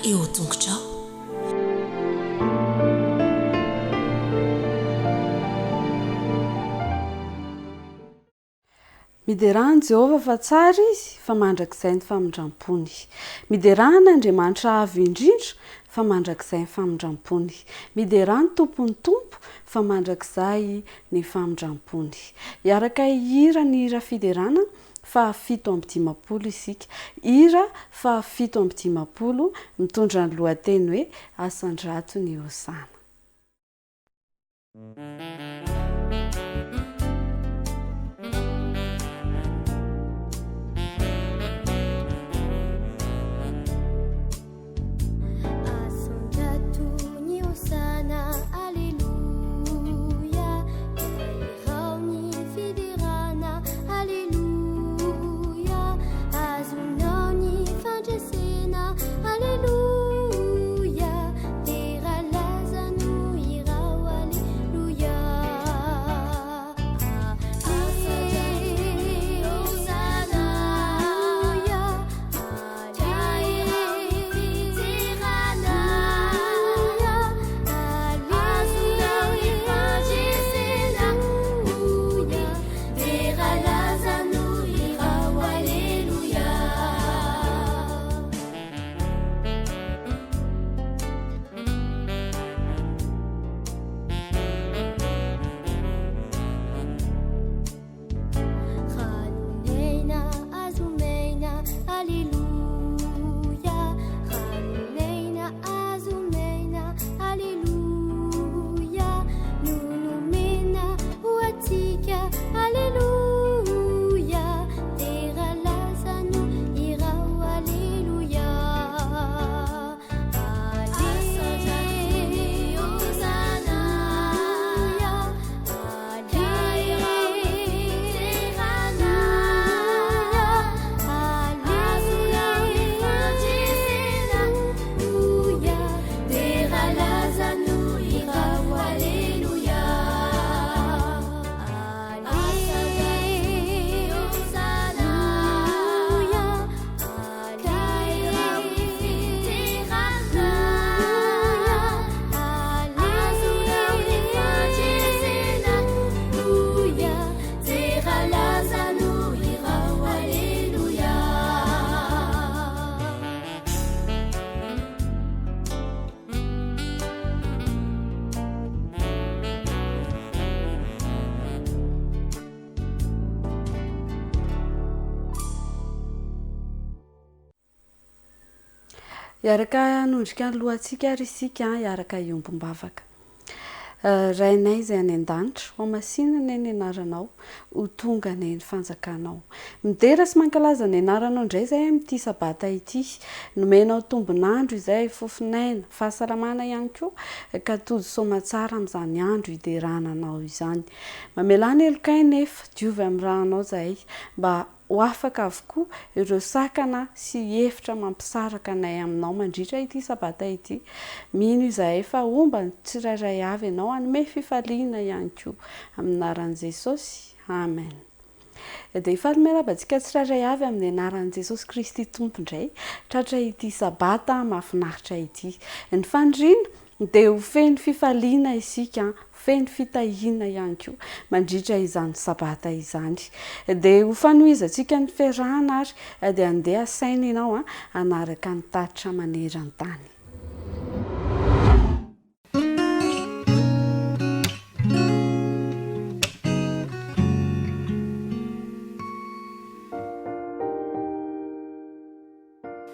eo an-tongotrao. Miderà an'i Jehovah fa tsara izy, fa mandrakizay ny famindram-pony. Miderà an'Andriamanitra Avo Indrindra, fa mandrakizay ny famindram-pony. Miderà ny Tompon'ny tompo, fa mandrakizay ny famindram-pony. Hiaraka hihira ny hira fiderana faha-57 isika. Hira faha-57 mitondra ny lohateny hoe Asandrato ny Hosana. Asandrato ny Hosana, Aleloia, ka hirao ny fiderana, Aleloia, azonao ny fandresena, Aleloia, dera laza no hirao, Aleloia. Asandrato ny Hosana, Ranon'aina azo omena, Aleloia. Ranon'aina azo omena, Aleloia. No nomena ho antsika, Aleloia. Dera laza no hirao, Aleloia. Hiaraka hanondrika ny lohantsika ary isika hiaraka hiombom-bavaka. Rainay izay any an-danitra, hohamasinina anie ny anaranao, ho tonga anie ny fanjakanao. Midera sy mankalaza ny anaranao indray izahay amin'ity sabata ity. Nomenao tombon'andro izay, fofon'aina, fahasalamana ihany koa, ka tody soamatsara amin'izany andro hiderana anao izany. Mamelà ny helokay nefa, diovy amin'ny rànao izahay, mba ho afaka avokoa ireo sakana sy hevitra mampisaraka anay aminao mandritra ity Sabata ity. Mino izahay fa homba ny tsirairay avy Ianao hanome fifaliana ihany koa. Amin'ny anaran'i Jesosy. Amen. Dia faly miarahaba antsika tsirairay avy amin'ny anaran'i Jesosy Kristy Tompo indray tratra ity Sabata mahafinaritra ity. Ny faniriana Dia ho feno fifaliana isika, feno fitahiana ihany koa mandritra izany Sabata izany. Dia ho fanohizantsika ny fiarahana ary dia andeha asaina ianao hanaraka ny tatitra maneran-tany.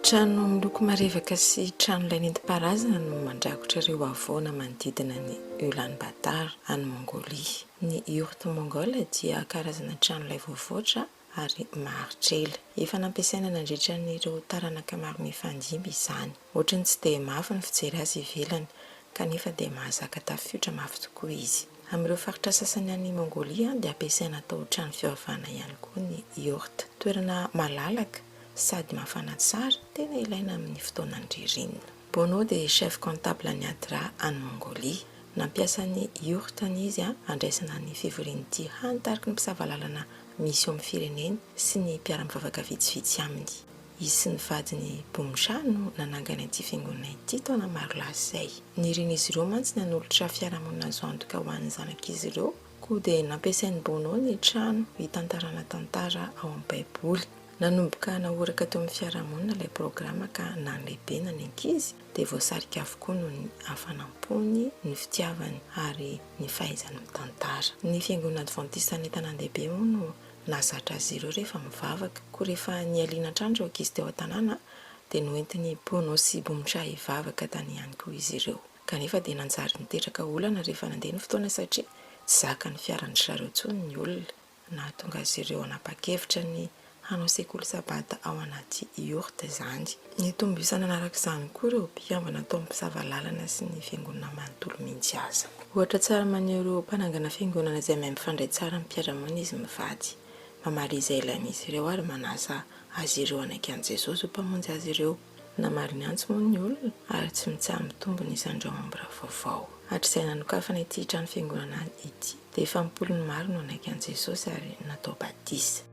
Trano miloko marevaka sy trano lay nentim-paharazana no mandrakotra ireo havoana manodidina an'i Ulaanbaatar, any Mongolia. Ny yurt mongol dia karazana trano lay voavoatra ary maharitra ela. Efa nampiasaina nandritra an'ireo taranaka maro mifandimby izany. Ohatry ny tsy dia mafy ny fijery azy ivelany, kanefa dia mahazaka tafiotra mafy tokoa izy. Amin'ireo faritra sasany any Mongolia dia ampiasaina atao trano fivavahana ihany koa ny yurt. Toerana malalaka sady mafana tsara, tena ilaina amin'ny fotoanan'ny ririnina. Bono dia chef comptable an'ny ADRA any Mongolia. Nampiasa ny yurt-ny izy handraisana ny fivorian'ity hany tariky ny mpisava lalana misy eo amin'ny fireneny sy ny mpiara-mivavaka vitsivitsy aminy. Izy sy ny vadiny Boumcha no nanangana ity fiangonana ity taona maro lasa izay. Nirin'izy ireo mantsy ny hanolotra fiarahamonina azo antoka ho an'ny zanak'izy ireo, koa dia nampiasain'i Bono ny trano hitantarana tantara ao amin'ny Baiboly. Nanomboka nahoraka teo amin'ny fiarahamonina ilay programa ka na ny lehibe na ny ankizy dia voasarika avokoa noho ny hafanam-pony, ny fitiavany ary ny fahaizany mitantara. Ny fiangonana advantista any an-tanàn-dehibe moa no nahazatra azy ireo rehefa mivavaka. Koa rehefa nihaliana hatrany ireo ankizy teo an-tanàna dia noentin'i Bono sy Boumcha hivavaka tany ihany koa izy ireo. Kanefa dia nanjary niteraka olana rehefa nandeha ny fotoana satria tsy zakan'ny fiaran-dry zareo intsony ny olona. Nahatonga azy ireo hanapa-kevitra ny hanao sekoly sabata ao anaty yourte izany. Nitombo isa nanaraka izany koa ireo mpikambana tao amin'ny mpisava lalana sy ny fiangonana manontolo mihitsy aza. Ohatra tsara maneho ireo mpanangana fiangonana izay mahay mifandray tsara amin'ny mpiara-monina izy mivady, mamaly izay ilain'izy ireo ary manasa azy ireo hanaiky an'i Jesosy ho Mpamonjy azy ireo. Namaly ny antso moa ny olona ary tsy mitsaha-mitombo ny isan'ireo mambra vaovao. Hatrizay nanokafana ity trano fiangonana ity dia efa am-polony maro no nanaiky an'i Jesosy ary natao batisa.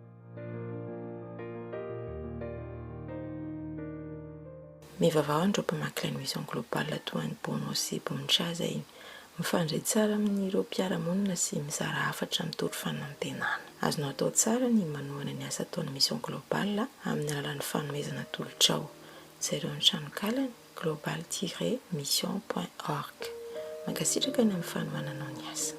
Mivavaha ho an'ireo mpamaky lay Mission Global toa an'i Bono sy Boncha izay mifandray tsara amin'ireo mpiara-monina sy mizara hafatra mitory fanantenana. Azonao atao tsara ny manohana ny asa ataon'ny Mission Global amin'ny alalan'ny fanomezana atolotrao. Jereo ny tranonkalany, global-mission point org. Mankasitraka ny amin'ny fanohananao ny asa.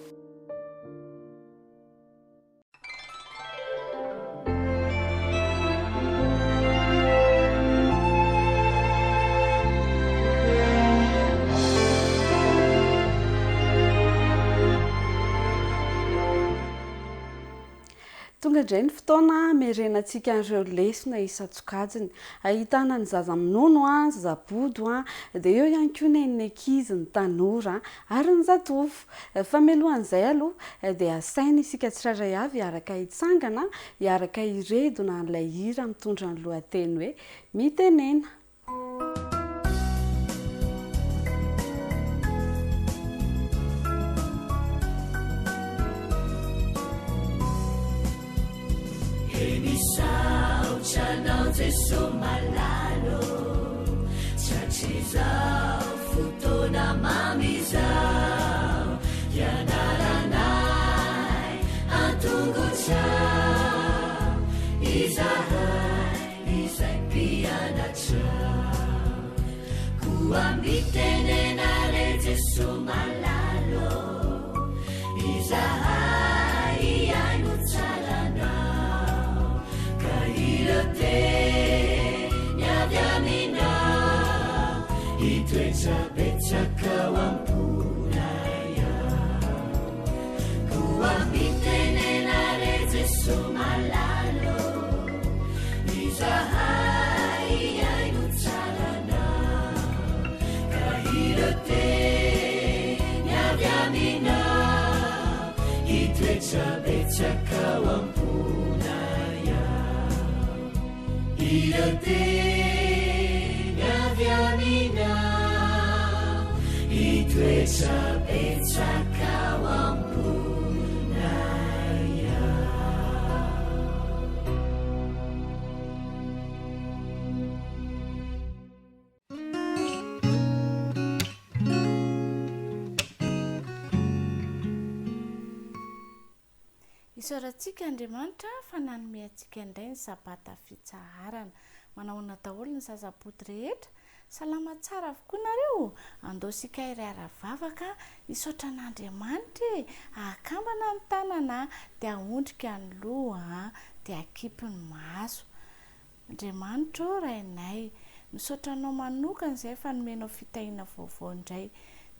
Tonga indray ny fotoana hamerenantsika an'ireo lesona isan-tsokajiny. Ahitana ny zaza minono, ny zabodo, dia eo ihany koa ny an'ny ankizy, ny tanora ary ny zatovo. Fa mialohan'izay aloha dia asaina isika tsirairay avy hiaraka hitsangana, hiaraka hiredona an'ilay hira mitondra ny lohateny hoe Mitenena. He misaotra anao Jeso malala ô, Tratry izao fotoana mamy izao, Hianaranay an-tongotrao, Izahay izay mpianatrao. Koa mitenena re Jeso malala ô, Izahay hihaino tsara Anao, Ka ireo teny avy Aminao hitoetra betsaka ao am-ponay ao. Koa mitenena re Jeso malala ô, Izahay hihaino tsara Anao, Ka ireo teny avy Aminao hitoetra betsaka ao am-ponay ao. Ireo teny avy Aminao hitoetra betsaka ao am-ponay ao. Isaorantsika Andriamanitra fa nanome antsika indray ny Sabata fitsaharana. Manahoana daholo ny zaza bodo rehetra? Salama tsara avokoa nareo? Andao isika hiara-vavaka hisaotra an'Andriamanitra e! Ahakambana ny tanana dia ahondrika ny loha dia akipy ny maso. Andriamanitra ô Rainay, misaotra Anao manokana izay fa nomenao fitahiana vaovao indray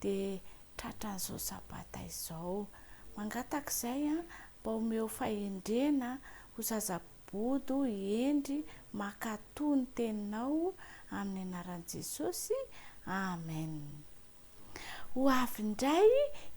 dia tratran'izao sabata izao. Mangataka izay an, mba omeo fahendrena ho zaza bodo, hendry, mankatò ny teninao amin'ny anaran'i Jesosy, Amen. Ho avy indray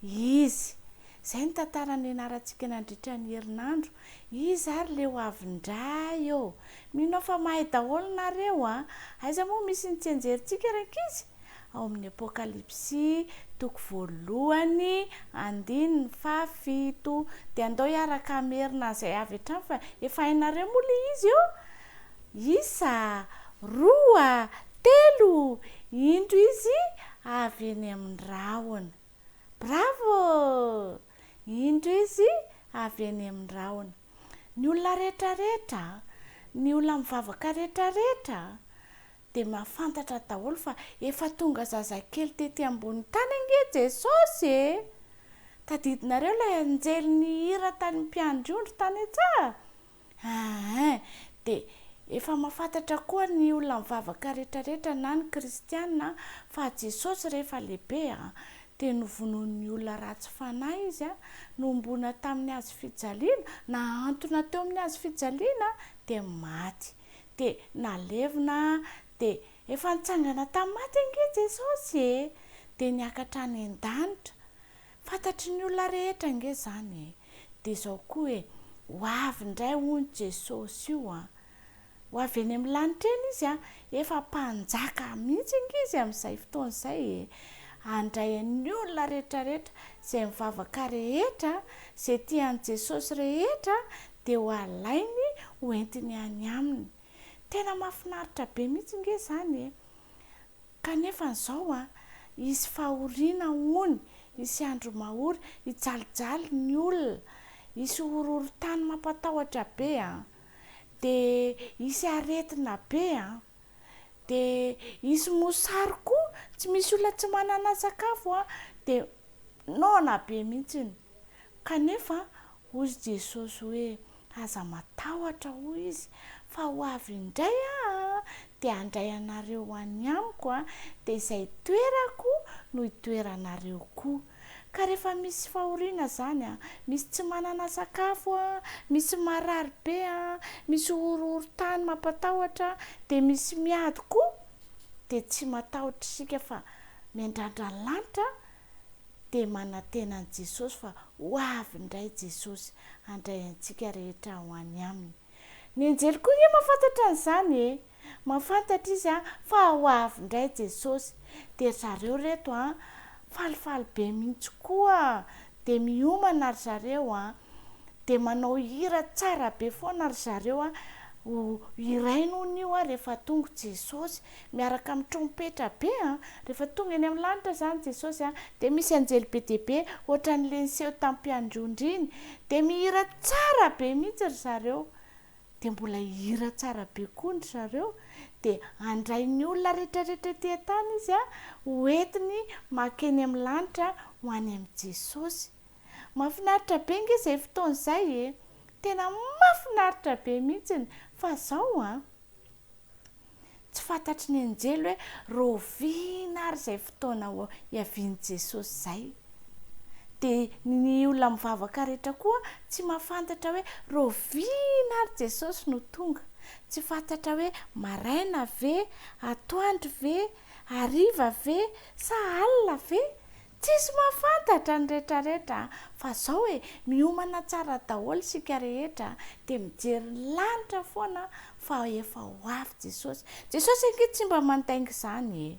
Izy. Izay ny tantara nianarantsika nandritra ny herinandro. Iza ary le ho avy indray ô? Mino aho fa mahay daholo nareo a! Aiza moa misy ny tsianjerintsika rankizy? Ao amin'ny Apokalypsy, toko voalohany, andininy fahafito. Dia andao hiaraka hamerina an'izay avy hatrany fa efa hainareo moa le izy ô! Isa, roa, telo, indro izy avy eny amin'ny rahona. Bravo! Indro izy avy eny amin'ny rahona. Ny olona rehetra rehetra, ny olona mivavaka rehetra rehetra dia mahafantatra daholo fa efa tonga zazakely tety ambony tany ange Jesosy e! Tadidinareo ilay anjely nihira tany mpiandry ondry tany an-tsaha? Aa dia efa mahafantatra koa ny olona mivavaka rehetra rehetra na ny kristiana fa Jesosy rehefa lehibe dia novonoin'ny olona ratsy fanahy izy, nohomboana tamin'ny hazo fijaliana, nahantona teo amin'ny hazo fijaliana dia maty. Dia nalevina dia efa nitsangana tamin'ny maty ange Jesosy e! Dia niakatra any an-danitra. Fantatry ny olona rehetra ange izany e! Dia izao koa e, ho avy indray hono Jesosy io an! Ho avy eny amin'ny lanitra eny Izy an! Efa mpanjaka mihitsy ange Izy amin'izay fotoana izay e! Handray an'ny olona rehetra rehetra, izay mivavaka rehetra, izay tia an'i Jesosy rehetra dia ho alainy ho entiny any aminy. Tena mahafinaritra be mihitsy nge izany e! Kanefa izao an, hisy fahoriana hono, hisy andro mahory, hijalijaly ny olona, hisy horohorontany mampatahotra be an, dia hisy aretina be an, dia hisy mosary koa, tsy misy olona tsy manana sakafo an, dia noana be mihitsiny. Kanefa hoy Jesosy hoe, Aza matahotra, hoy Izy, fa ho avy indray Aho dia handray anareo ho any amiko, dia izay toerako no hitoeranareo koa. Ka rehefa misy fahoriana izany, misy tsy manana sakafo, misy marary be, misy horohorontany mampatahotra, dia misy miady koa, dia tsy matahotra isika fa miandrandra ny lanitra, dia manantena an'i Jesosy fa ho avy indray Jesosy handray antsika rehetra ho any Aminy. Ny anjely koa ange mahafantatra an'izany e! Mahafantatra izy an fa ho avy indray Jesosy. Dia ry zareo reto an, falifaly be mihitsy koa, dia miomana ry zareo an, dia manao hira tsara be foana ry zareo an, ho hirainy hono io an rehefa tonga Jesosy. Miaraka amin'ny trompetra be an! Rehefa tonga eny amin'ny lanitra izany Jesosy an, dia misy anjely be dia be ohatran'ilay niseho tamin'ny mpiandry ondry iny. Dia mihira tsara be mihitsy ry zareo. Dia mbola hihira tsara be koa ry zareo. Dia handray ny olona rehetrarehetra ety an-tany Izy an, ho entiny mankeny amin'ny lanitra ho any amin'i Jesosy. Mahafinaritra be ange izay fotoana izay e! Tena mahafinaritra be mihitsiny. Fa izao an! Tsy fantatry ny anjely hoe rahoviana ary izay fotoana hiavian'i Jesosy izay. Dia ny olona mivavaka rehetra koa tsy mahafantatra hoe rahoviana ary Jesosy no tonga. Tsy fantatra hoe maraina ve, atoandro ve, hariva ve, sa alina ve? Tsisy mahafantatra ny retraretra a! Fa zao e, miomana tsara daholo isika rehetra dia mijery ny lanitra foana fa efa ho avy Jesosy. Jesosy ange tsy mba mandainga izany e!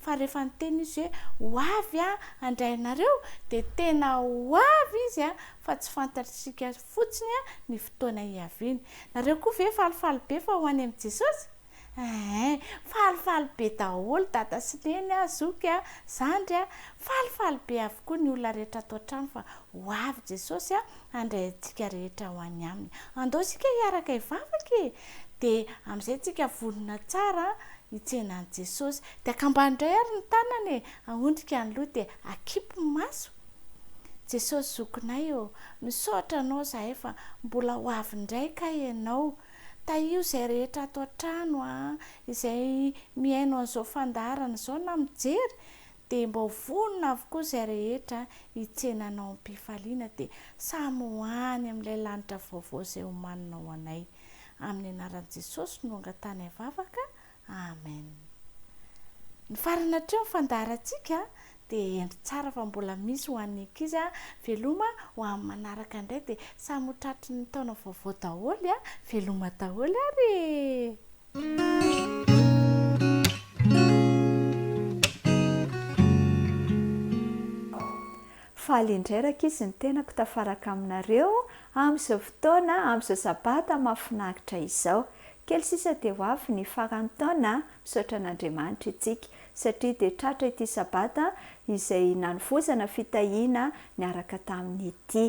Fa rehefa niteny Izy hoe ho avy aho handray anareo dia tena ho avy Izy a, fa tsy fantatr'isika fotsiny ny fotoana hiaviany. Nareo koa ve falifaly be fa ho any amin'i Jesosy? Eeh falifaly be daholo dada sy neny a, zoky a, zandry a, falifaly be avokoa ny olona rehetra ato an-trano fa ho avy Jesosy a handray antsika rehetra ho any aminy. Andao isika hiaraka hivavaka e! Dia amin'izay tsika vonona tsara hitsena an'i Jesosy. Dia akambano indray ary ny tanana e, ahondrika ny loha dia akipy ny maso. Jesosy zokinay ô, misaotra anao izahay fa mbola ho avy indray kay ianao. Tahio izay rehetra ato an-trano a, izay mihaino an'izao fandaharana izao na mijery dia mba ho vonona avokoa izay rehetra hitsena anao am-pifaliana dia samy ho any amin'ilay lanitra vaovao izay omaninao anay. Amin'ny anaran'i Jesosy no angatahanay vavaka. Amen. Nifarana hatreo ny fandaharantsika dia hendry tsara fa mbola misy ho an'ny ankizy a, veloma ho amin'ny manaraka indray dia samy ho tratry ny taona vaovao daholo a, veloma daholo ary e! Faly indray rankizy ny tenako tafaraka aminareo amin'izao fotoana, amin'izao sabata mahafinaritra izao. Kely sisa dia ho avy ny faran'ny taona, misaotra an'Andriamanitra itsika satria dia tratra ity sabata izay nanovozana fitahiana niaraka tamin'ity.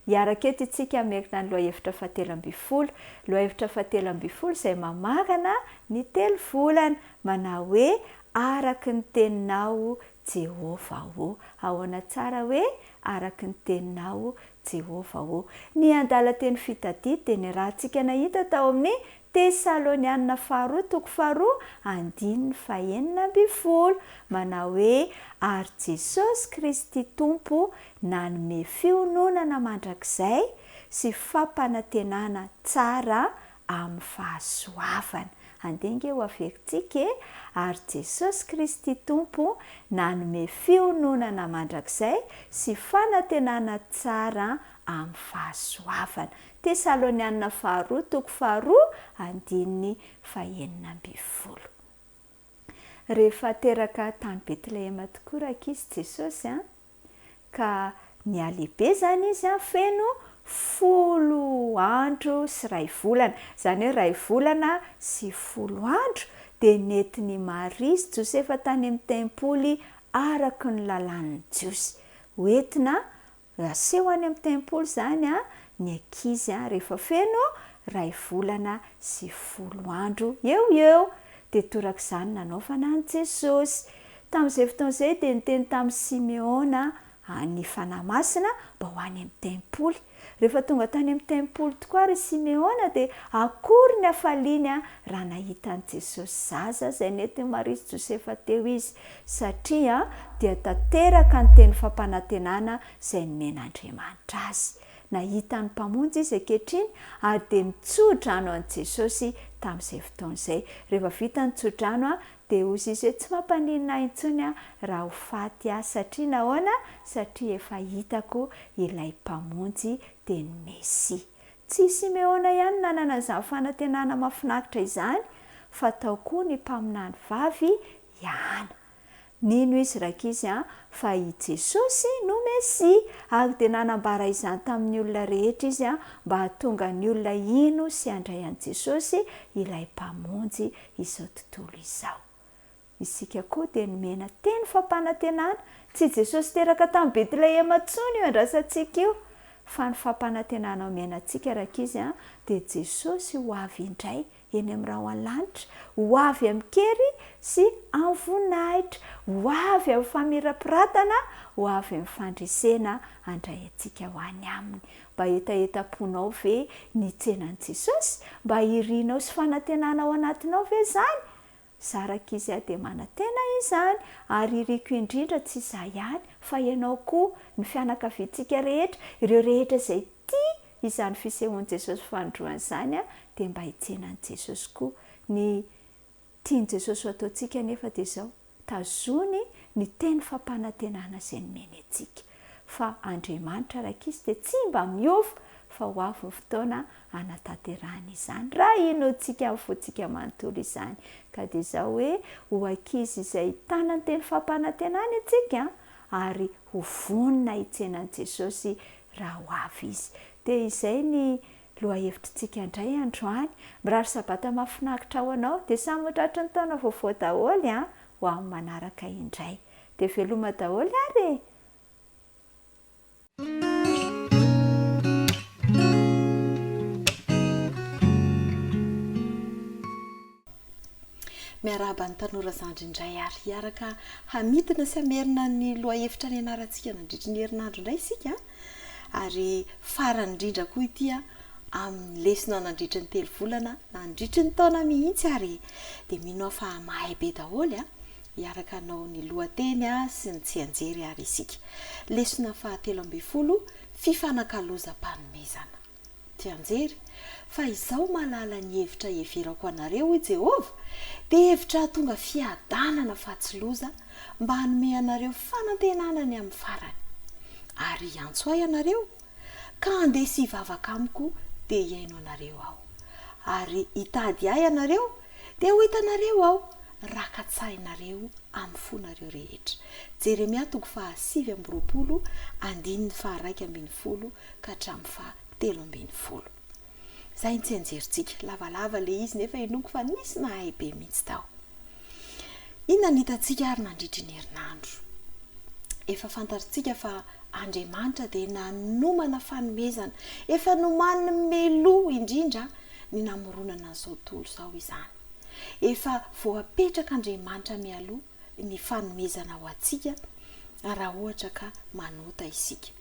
Hiaraka eto itsika hamerina ny lohahevitra fahatelo ambinifolo. Lohahevitra fahatelo ambinifolo izay mamarana ny telo volana, manao hoe Araka ny teninao Jehovah ô. Ahoana tsara hoe araka ny teninao Jehovah ô. Ny andalan-teny fitadidy dia niarahantsika nahita tao amin'ny Tesalonianina faharoa toko faharoa andininy fahenina ambinifolo, manao hoe, Ary Jesosy Kristy Tompo nanome fiononana mandrakizay sy fampanantenana tsara amin'ny fahasoavana. Andeha ange ho averintsika e! Ary Jesosy Kristy Tompo nanome fiononana mandrakizay sy fanantenana tsara amin'ny fahasoavana. Tesalonianina faharoa toko faharoa andininy fahenina ambinifolo. Rehefa teraka tany Betlehema tokoa rankizy Jesosy an, ka nihalehibe izany izy an, feno folo andro sy iray volana, izany hoe iray volana sy folo andro, dia nentin'i Maria sy Josefa tany amin'ny tempoly araka ny lalàn'ny Jiosy. Hoentina Aseho any amin'ny tempoly izany ny ankizy rehefa feno iray volana sy folo andro eo ho eo. Dia torak'izany nanaovana an'i Jesosy. Tamin'izay fotoana izay dia niteny tamin'i Simeona ny Fanahy Masina mba ho any amin'ny tempoly. Rehefa tonga tany amin'ny tempoly tokoa ary i Simeona dia akory ny hafaliany raha nahita an'i Jesosy zaza izay nentin'i Maria sy Josefa teo izy, satria dia tanteraka ny teny fampanantenana izay nomen'Andriamanitra azy. Nahita ny Mpamonjy izy ankehitriny ary dia nitso-drano an'i Jesosy tamin'izay fotoana izay. Rehefa vita ny tso-drano dia hozy izy hoe tsy mampaninona ahy intsony raha ho faty aho satria nahoana? Satria efa hitako ilay Mpamonjy dia ny Mesia. Tsy i Simeona ihany no nanana an'izany fanantenana mahafinaritra izany fa tao koa ny mpaminany vavy i Ana. Nino izy rankizy an fa i Jesosy no Mesia ary dia nanambara izany tamin'ny olona rehetra izy mba hahatonga ny olona hino sy handray an'i Jesosy ilay Mpamonjy izao tontolo izao. Isika koa dia nomena teny fampanantenana, tsy Jesosy teraka tany Betlehema intsony io andrasantsika io, fa ny fampanantenana omena antsika rankizy an dia Jesosy ho avy indray eny amin'ny rahon'ny lanitra, ho avy amin-kery sy amin'ny voninahitra, ho avy amin'ny famirapiratana, ho avy amin'ny fandresena handray antsika ho any Aminy. Mba hetahetam-ponao ve ny hitsena an'i Jesosy? Mba irinao sy fanantenana ao anatinao ve izany? Izaho rankizy aho dia manantena izany, ary iriko indrindra tsy izaho ihany fa ianao koa, ny fianakaviantsika rehetra, ireo rehetra izay tia izany fisehoan'i Jesosy fanindroany izany dia mba hitsena an'i Jesosy koa. Ny tian'i Jesosy ho ataontsika anefa dia izao, tazony ny teny fampanantenana izay nomeny antsika. Fa Andriamanitra rankizy dia tsy mba miova fa ho avy ny fotoana hanatanterahany izany raha inoantsika amin'ny fontsika manontolo izany. Ka dia izao hoe ho ankizy izay hitana ny teny fampanantenana isika ary ho vonona hitsena an'i Jesosy raha ho avy Izy. Dia izay ny lohahevitritsika indray androany. Mirary sabata mahafinaritra ho anao. Dia samy ho tratry ny taona vaovao daholo an! Ho amin'ny manaraka indray. Dia veloma daholo ary e! Miarahaba ny tanora zandry indray ary hiaraka hamidina sy hamerina ny lohahevitra nianarantsika nandritry ny herinandro indray isika ary farany indrindra koa ity amin'ny lesona nandritry ny telo volana nandritry ny taona mihitsy ary dia mino aho fa mahay be daholo a hiaraka hanao ny lohateny sy ny tsianjery ary isika. Lesona fahatelo ambinifolo, Fifanakalozam-panomezana. Tsianjery, Fa izaho mahalala ny hevitra iheverako anareo, hoy Jehovah, dia hevitra hahatonga fiadanana fa tsy loza, mba hanome anareo fanantenana ny amin'ny farany. Ary hiantso ahy ianareo, ka handeha sy hivavaka amiko, dia hihaino anareo aho. Ary hitady ahy ianareo, dia ho hitanareo aho, raha katsahinareo amin'ny fonareo rehetra. Jeremia toko faha 29, andininy faha-11 ka hatramin'ny faha-13. Izay ny tsianjerintsika. Lavalava ilay izy nefa inoako fa nisy nahay be mihitsy tao. Inona no hitantsika ary nandritry ny herinandro? Efa fantatritsika fa Andriamanitra dia nanomana fanomezana. Efa nomaniny mialoha indrindra ny namoronana an'izao tontolo izao izany. Efa voapetrak'Andriamanitra mialoha ny fanomezana ho antsika raha ohatra ka manota isika.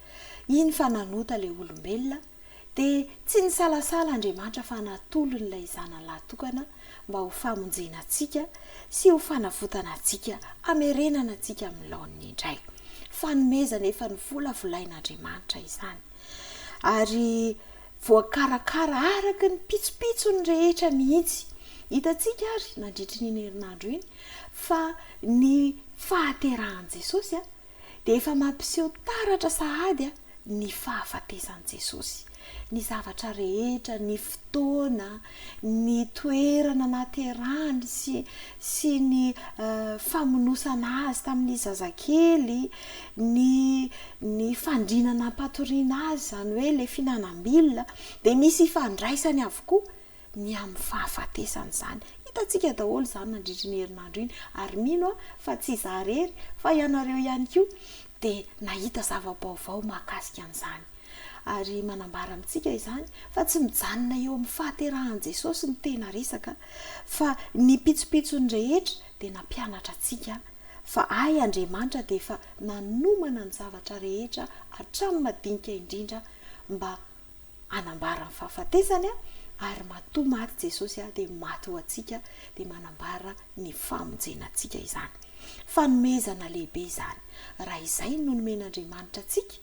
Iny fa nanota ilay olombelona dia tsy nisalasala Andriamanitra fa natolony ilay Zanany lahy tokana mba ho famonjena antsika sy ho fanavotana antsika, hamerenana antsika amin'ny laoniny indray. Fanomezana efa novolavolain'Andriamanitra izany. Ary voakarakara araka ny pitsopitsony rehetra mihitsy. Hitantsika ary nandritry iny herinandro iny fa ny fahaterahan'i Jesosy dia efa mampiseho taratra sahady ny fahafatesan'i Jesosy. Ny zavatra rehetra, ny fotoana, ny toerana nahaterahany sy sy ny famonosana azy tamin'izy zazakely, ny ny fandriana nampatoriana azy, izany hoe ilay fihinanam-bilona, dia misy ifandraisany avokoa ny amin'ny fahafatesana izany. Hitantsika daholo izany nandritry ny herinandro iny ary mino aho fa tsy izaho irery fa ianareo ihany koa dia nahita zava-baovao mahakasika an'izany. Ary manambara amintsika izany fa tsy mijanona eo amin'ny fahaterahan'i Jesosy ny tena resaka fa ny pitsopitsony rehetra dia nampianatra antsika fa hay Andriamanitra dia efa nanomana ny zavatra rehetra hatramin'ny madinika indrindra mba hanambara ny fahafatesany ary matoa maty Jesosy dia maty ho antsika dia manambara ny famonjena antsika izany. Fanomezana lehibe izany. Raha izay no nomen'Andriamanitra antsika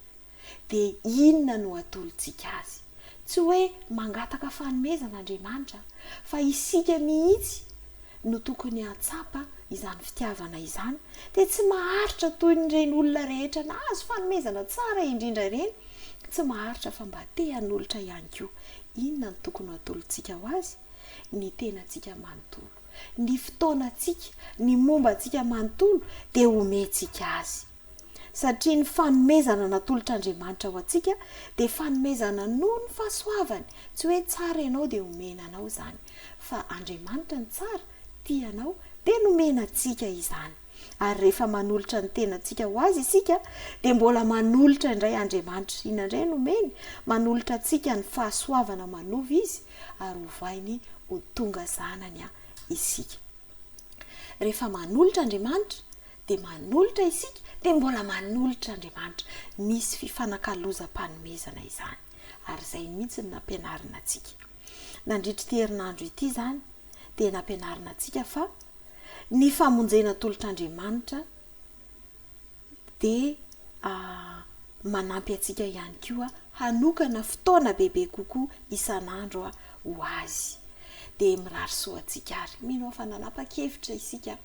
dia inona no atolotsika azy? Tsy hoe mangataka fanomezana Andriamanitra fa isika mihitsy no tokony hahatsapa izany fitiavana izany dia tsy maharitra toy ny ireny olona rehetra nahazo fanomezana tsara indrindra ireny, tsy maharitra fa mba te hanolotra ihany koa. Inona no tokony ho atolotsika ho azy? Ny tenantsika manontolo, ny fotoanantsika, ny momba antsika manontolo dia omentsika azy. Satria ny fanomezana natolotr'Andriamanitra ho antsika dia fanomezana noho ny fahasoavany, tsy hoe tsara ianao dia omena anao izany, fa Andriamanitra no tsara, tia anao, dia nomena antsika izany. Ary rehefa manolotra ny tenantsika ho Azy isika, dia mbola manolotra indray Andriamanitra. Inona indray no omeny? Manolotra antsika ny fahasoavana manova Izy, ary ovainy ho tonga zanany isika. Rehefa manolotra Andriamanitra, dia manolotra isika, dia mbola manolotra Andriamanitra. Misy fifanakalozam-panomezana izany. Ary izay mihitsy no nampianarina antsika. Nandritra ity herinandro ity izany dia nampianarina antsika fa ny famonjena atolotr'Andriamanitra dia manampy antsika ihany koa hanokana fotoana bebe kokoa isan'andro ho Azy. Dia mirary soa antsika ary. Mino aho fa nanapa-kevitra isika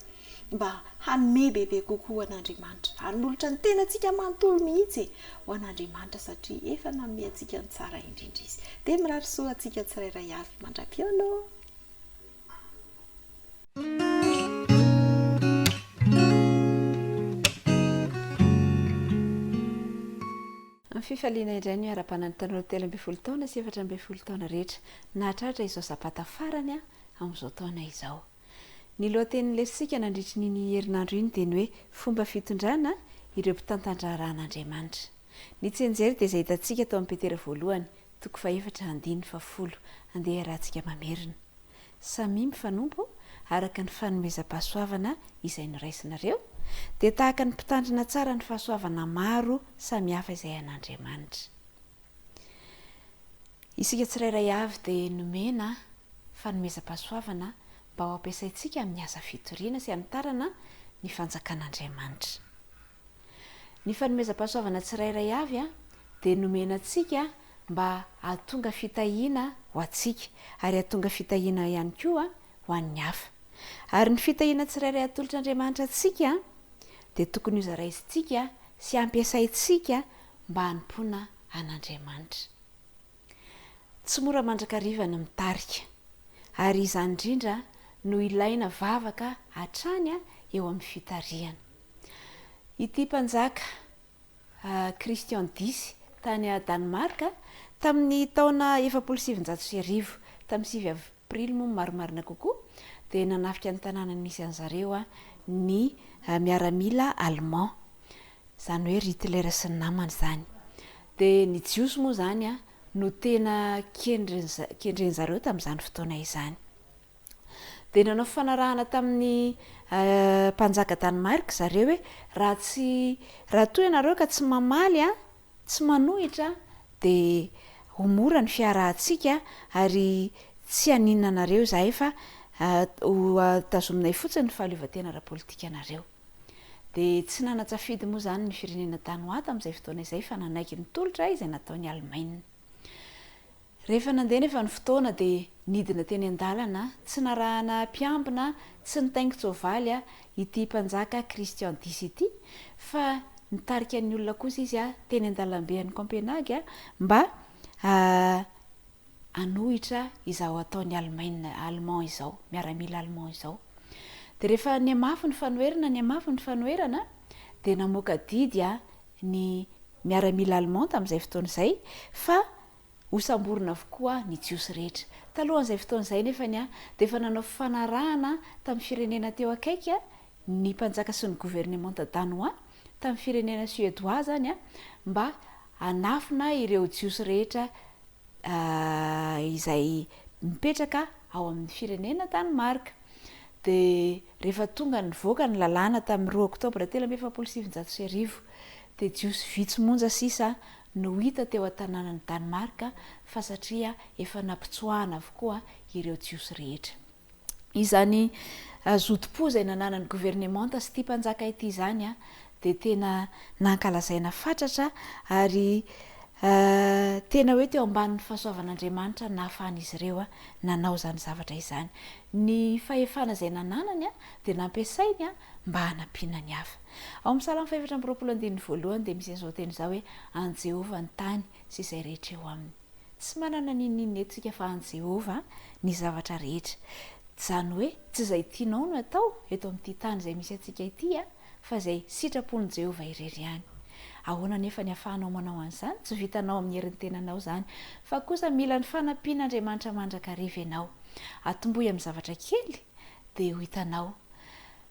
mba hanome bebe kokoa ho an'Andriamanitra, hanolotra ny tenantsika manontolo mihitsy e, ho an'Andriamanitra satria efa nanome antsika ny tsara indrindra Izy. Dia mirary soa antsika tsirairay avy mandra-pihaona ô! Amin'ny fifaliana indray no iarahabana ny tanora 13 taona sy 14 taona rehetra nahatratra izao sabata farany amin'izao taona izao. Ny lohatenin'ny lesotsika nandritry ny iny herinandro iny dia ny hoe Fomba fitondrana ireo mpitantan-draharahan'Andriamanitra. Ny tsianjery dia izay hitantsika tao amin'ny Petera voalohany, toko fahefatra andininy fahafolo. Andeha iarahantsika mamerina. Samia mifanompo araka ny fanomezam-pahasoavana izay noraisinareo, dia tahaka ny mpitandrina tsara ny fahasoavana maro samihafa izay an'Andriamanitra. Isika tsirairay avy dia nomena fanomezam-pahasoavana mba ho ampiasaintsika amin'ny asa fitoriana sy hanitarana ny fanjakan'Andriamanitra. Ny fanomezam-pahasoavana tsirairay avy dia nomena antsika mba hahatonga fitahiana ho antsika ary hahatonga fitahiana ihany koa ho an'ny hafa. Ary ny fitahiana tsirairay atolotr'Andriamanitra antsika dia tokony hozaraizintsika sy hampiasaintsika mba hanompoana an'Andriamanitra. Tsy mora mandrakariva ny mitarika, ary izany indrindra no ilaina vavaka hatrany eo amin'ny fitarihana. Ity mpanjaka Christian X tany Danemark tamin'ny taona 1940. Tamin'ny 9 aprily moa no marimarina kokoa, dia nanafika ny tanàna nisy an-zareo ny miaramila allemand. Izany hoe ry Hitler sy ny namany izany. Dia ny Jiosy moa izany no tena kendren-zareo tamin'izany fotoana izany. Dia nanao fifanarahana tamin'ny mpanjaka Danemark zareo hoe raha tsy raha toa ianareo ka tsy mamaly an, tsy manohitra dia ho mora ny fiarahantsika ary tsy haninona anareo izahay fa ho tazominay fotsiny ny fahaleovantena ara-politikanareo. Dia tsy nanan-tsafidy moa izany ny firenena Danoà tamin'izay fotoana izay fa nanaiky ny tolotra izay nataon'i Alemaina. Rehefa nandeha anefa ny fotoana dia nidina teny an-dalana, tsy narahana mpiambina, tsy nitaingin-tsoavaly ity mpanjaka Christian X ity, fa nitarika ny olona kosa izy teny an-dalambe any Copenhague mba hanohitra izao ataon'i Alemaina, Allemand izao, miaramila Allemand izao. Dia rehefa nihamafy ny fanoherana, nihamafy ny fanoherana, dia namoaka didy ny miaramila Allemand tamin'izay fotoana izay fa hosamborina avokoa ny Jiosy rehetra. Talohan'izay fotoana izay anefa dia efa nanao fifanarahana tamin'ny firenena teo akaiky ny mpanjaka sy ny governemanta Danoà, tamin'ny firenena Suédois izany, mba hanafina ireo Jiosy rehetra izay mipetraka ao amin'ny firenena Danemark. Dia rehefa tonga nivoaka ny lalàna tamin'ny roa oktobra 1943, dia Jiosy vitsy monja sisa no hita teo an-tanànan'i Danemark fa satria efa nampitsoahana avokoa ireo Jiosy rehetra. Izany zotom-po izay nananan'ny governemanta sy ity mpanjaka ity izany dia tena nankalazaina fatratra ary tena hoe teo ambanin'ny fahasoavan'Andriamanitra nahafahan'izy ireo nanao izany zavatra izany. Ny fahefana izay nananany dia nampiasainy mba hanampiana ny hafa. Ao amin'ny Salamo fahefatra amby 20 andininy voalohany dia misy an'izao teny izao hoe, An'i Jehovah ny tany sy izay rehetra eo aminy. Tsy manana n'inon'inona eto isika fa an'i Jehovah ny zavatra rehetra. Izany hoe tsy izay tianao no atao eto amin'ity tany izay misy antsika ity fa izay sitrapon'i Jehovah irery ihany. Ahoana anefa ny ahafahanao manao an'izany? Tsy vitanao amin'ny herin'ny tenanao izany, fa kosa mila ny fanampian'Andriamanitra mandrakariva ianao. Atombohy amin'ny zavatra kely dia ho hitanao.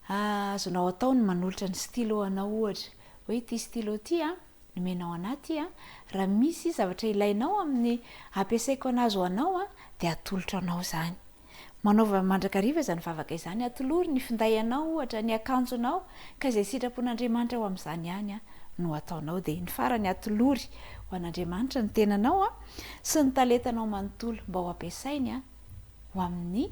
Azonao atao ny manolotra ny stylo anao ohatra, hoe ity stylo ity an, nomenao anah ity an, raha misy zavatra ilainao amin'ny ampiasaiko anazy ho anao an, dia atolotro anao izany. Manaova mandrakariva izany vavaka izany, atolory ny finday anao ohatra, ny akanjonao, ka izay sitrapon'Andriamanitra ho amin'izany ihany no ataonao. Dia ny farany atolory ho an'Andriamanitra ny tenanao sy ny talentanao manontolo mba ho ampiasainy ho amin'ny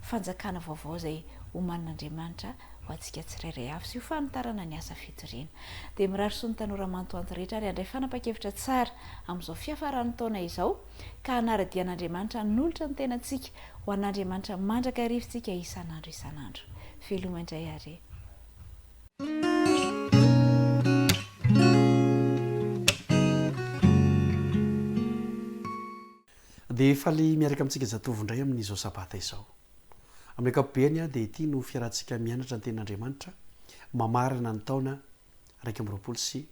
fanjakana vaovao izay omanin'Andriamanitra ho antsika tsirairay avy sy ho fanitarana ny asa fitoriana. Dia mirary soa ny tanora mantoanto rehetra ary handray fanapan-kevitra tsara amin'izao fiafaran'ny taona izao ka hanara-dia an'Andriamanitra hanolotra ny tenantsika ho an'Andriamanitra mandrakariva isika isan'andro isan'andro. Veloma indray ary e. Dia faly miaraka amintsika zatovo indray amin'izao sabata izao. Amin'ny ankapobeny dia ity no fiarahantsika mianatra ny tenin'Andriamanitra mamarana ny taona 2021.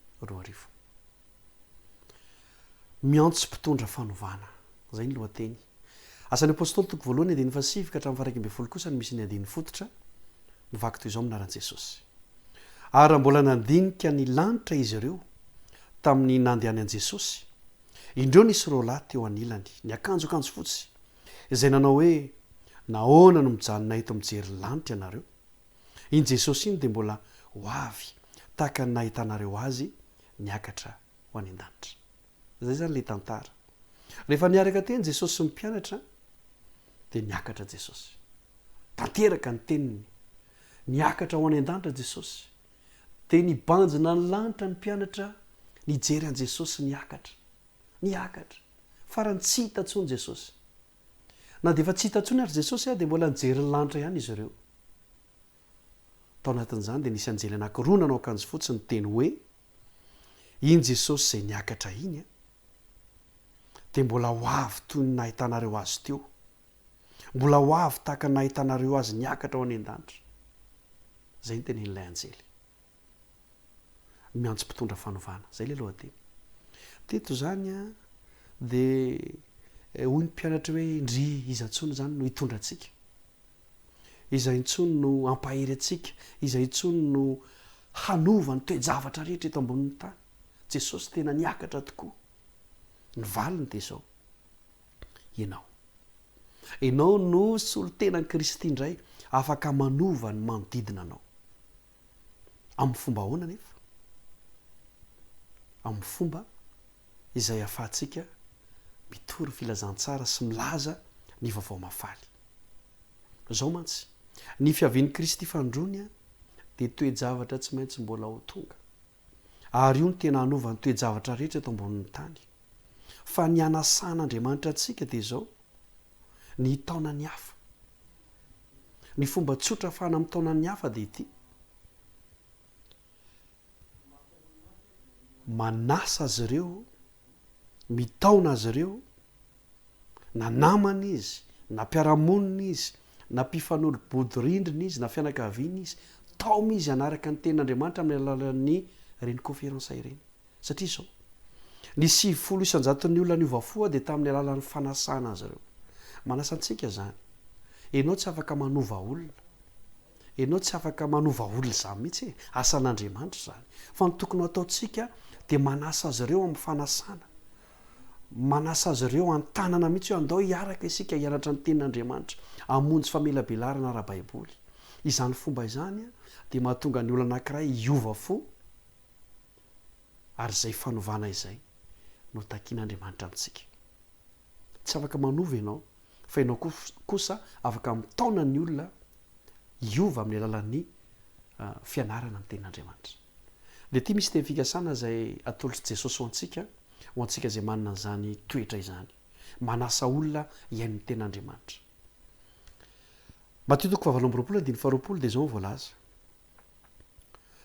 Miantso mpitondra fanovana. Izay ny lohateny. Asan'ny Apostoly toko voalohany andininy fahasivy ka hatramin'ny faha-11 kosa no misy ny andininy fototra mivaky toy izao amin'ny anaran'i Jesosy. Ary raha mbola nandinika ny lanitra izy ireo tamin'ny nandehanan'i Jesosy, Indreo nisy roalahy teo anilany, niakanjo akanjo fotsy, izay nanao hoe, Nahoana no mijanona eto mijery ny lanitra ianareo? Iny Jesosy iny dia mbola ho avy tahaka ny nahitanareo Azy niakatra ho any an-danitra. Izay izany ilay tantara. Rehefa niaraka teny Jesosy sy ny mpianatra, dia niakatra Jesosy. Tanteraka ny teniny. Niakatra ho any an-danitra Jesosy. Dia nibanjina ny lanitra ny mpianatra nijery an'i Jesosy niakatra. Niakatra. Farany tsy hita intsony Jesosy. Na dia efa tsy hita intsony ary Jesosy dia mbola nijery ny lanitra ihany izy ireo. Tao anatin'izany dia nisy anjely anankiroa nanao akanjo fotsy niteny hoe, Iny Jesosy izay niakatra iny dia mbola ho avy toy ny nahitanareo Azy teo. Mbola ho avy tahaka ny nahitanareo Azy niakatra ho any an-danitra. Izay no tenenin'ilay anjely. Miantso mpitondra fanovana. Izay ilay lohateny. Teto izany dia. Hoy ny mpianatra hoe, Ndry, iza intsony izany no hitondra antsika? Iza intsony no hampahery antsika? Iza intsony no hanova ny toe-javatra rehetra eto ambonin'ny tany? Jesosy tena niakatra tokoa. Ny valiny dia izao, Ianao. Ianao no solontenan'i Kristy indray afaka manova ny manodidina anao. Amin'ny fomba ahoana anefa? Amin'ny fomba izay ahafahantsika mitory ny filazantsara sy milaza ny vaovao mahafaly. Izao mantsy, ny fiavian'i Kristy fanindroany dia toe-javatra tsy maintsy mbola ho tonga. Ary io no tena hanova ny toe-javatra rehetra eto ambonin'ny tany. Fa ny hanasan'Andriamanitra antsika dia izao, ny hitaona ny hafa. Ny fomba tsotra ahafahana mitaona ny hafa dia ity, manasa azy ireo, mitaona azy ireo, na namana izy, na mpiara-monina izy, na mpifanolo-bodirindrina izy, na fianakaviana izy, taomy izy hanaraka ny tenin'Andriamanitra amin'ny alalan'ny ireny conférence ireny. Satria izao, ny 90 isan-jaton'ny olona niova fo dia tamin'ny alalan'ny fanasana azy ireo. Manasa antsika izany. Ianao tsy afaka manova olona. Ianao tsy afaka manova olona izany mihitsy e! Asan'Andriamanitra izany. Fa ny tokony ho ataontsika dia manasa azy ireo amin'ny fanasana. Manasa azy ireo an-tanana mihitsy hoe andao hiaraka isika hianatra ny Tenin'Andriamanitra, hamonjy famelabelarana ara-baiboly. Izany fomba izany dia mahatonga ny olona anankiray hiova fo ary izay fanovana izay no takian'Andriamanitra amintsika. Tsy afaka manova ianao fa ianao kosa afaka mitaona ny olona hiova amin'ny alalan'ny fianarana ny Tenin'Andriamanitra. Dia ity misy teny fikasana izay atolotr'i Jesosy ho antsika, ho antsika izay manana an'izany toetra izany. Manasa olona hihaino ny Tenin'Andriamanitra. Matio toko fahavalo amby 20 andininy faharoapolo dia izao no voalaza,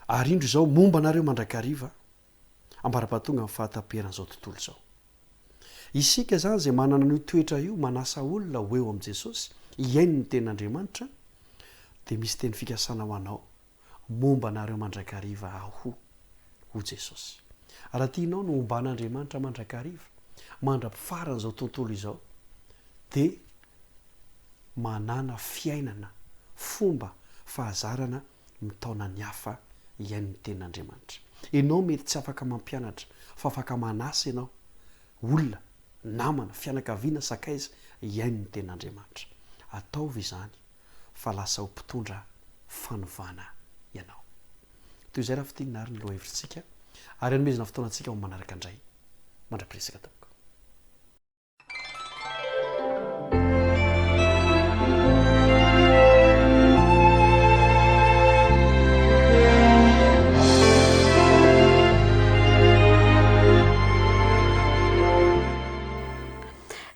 Ary indro izao momba anareo mandrakariva ambara-pahatonga ny fahataperan'izao tontolo izao. Isika izany izay manana an'io toetra io, manasa olona ho eo amin'i Jesosy, hihaino ny Tenin'Andriamanitra, dia misy teny fikasana ho anao, Momba anareo mandrakariva Aho, hoy Jesosy. Raha tianao ny homban'Andriamanitra mandrakariva, mandra-pifaran'izao tontolo izao, dia manàna fiainana, fomba, fahazarana mitaona ny hafa hihaino ny Tenin'Andriamanitra. Ianao mety tsy afaka mampianatra, fa afaka manasa ianao, olona, namana, fianakaviana, sakaiza, hihaino ny Tenin'Andriamanitra. Ataovy izany fa lasa ho mpitondra fanovana ianao. Toy izay raha fintinina ary ny lohahevitritsika, ary hanomezana fotoana antsika ho amin'ny manaraka indray. Mandra-piresaka tompoko.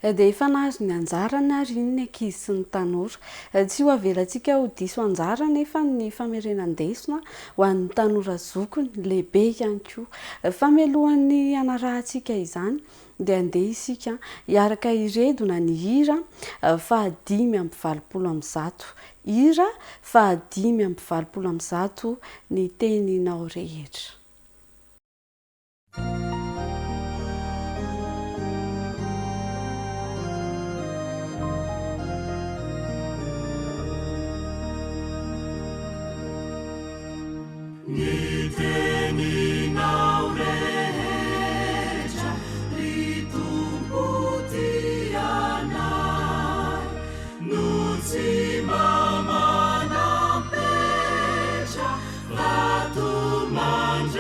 Dia efa nahazo ny anjarany ary iny ny ankizy sy ny tanora. Tsy ho avelantsika ho diso anjara anefa ny famerenan-desona ho an'ny tanora zokiny, lehibe ihany koa. Fa mialohan'ny hanarahantsika izany dia andeha isika hiaraka hiredona ny hira faha-185. Hira faha-185 Ny teninao rehetra. Ny teninao rehetra ry Tompo tianay no tsy mba manam-petra fa to mandrakizay.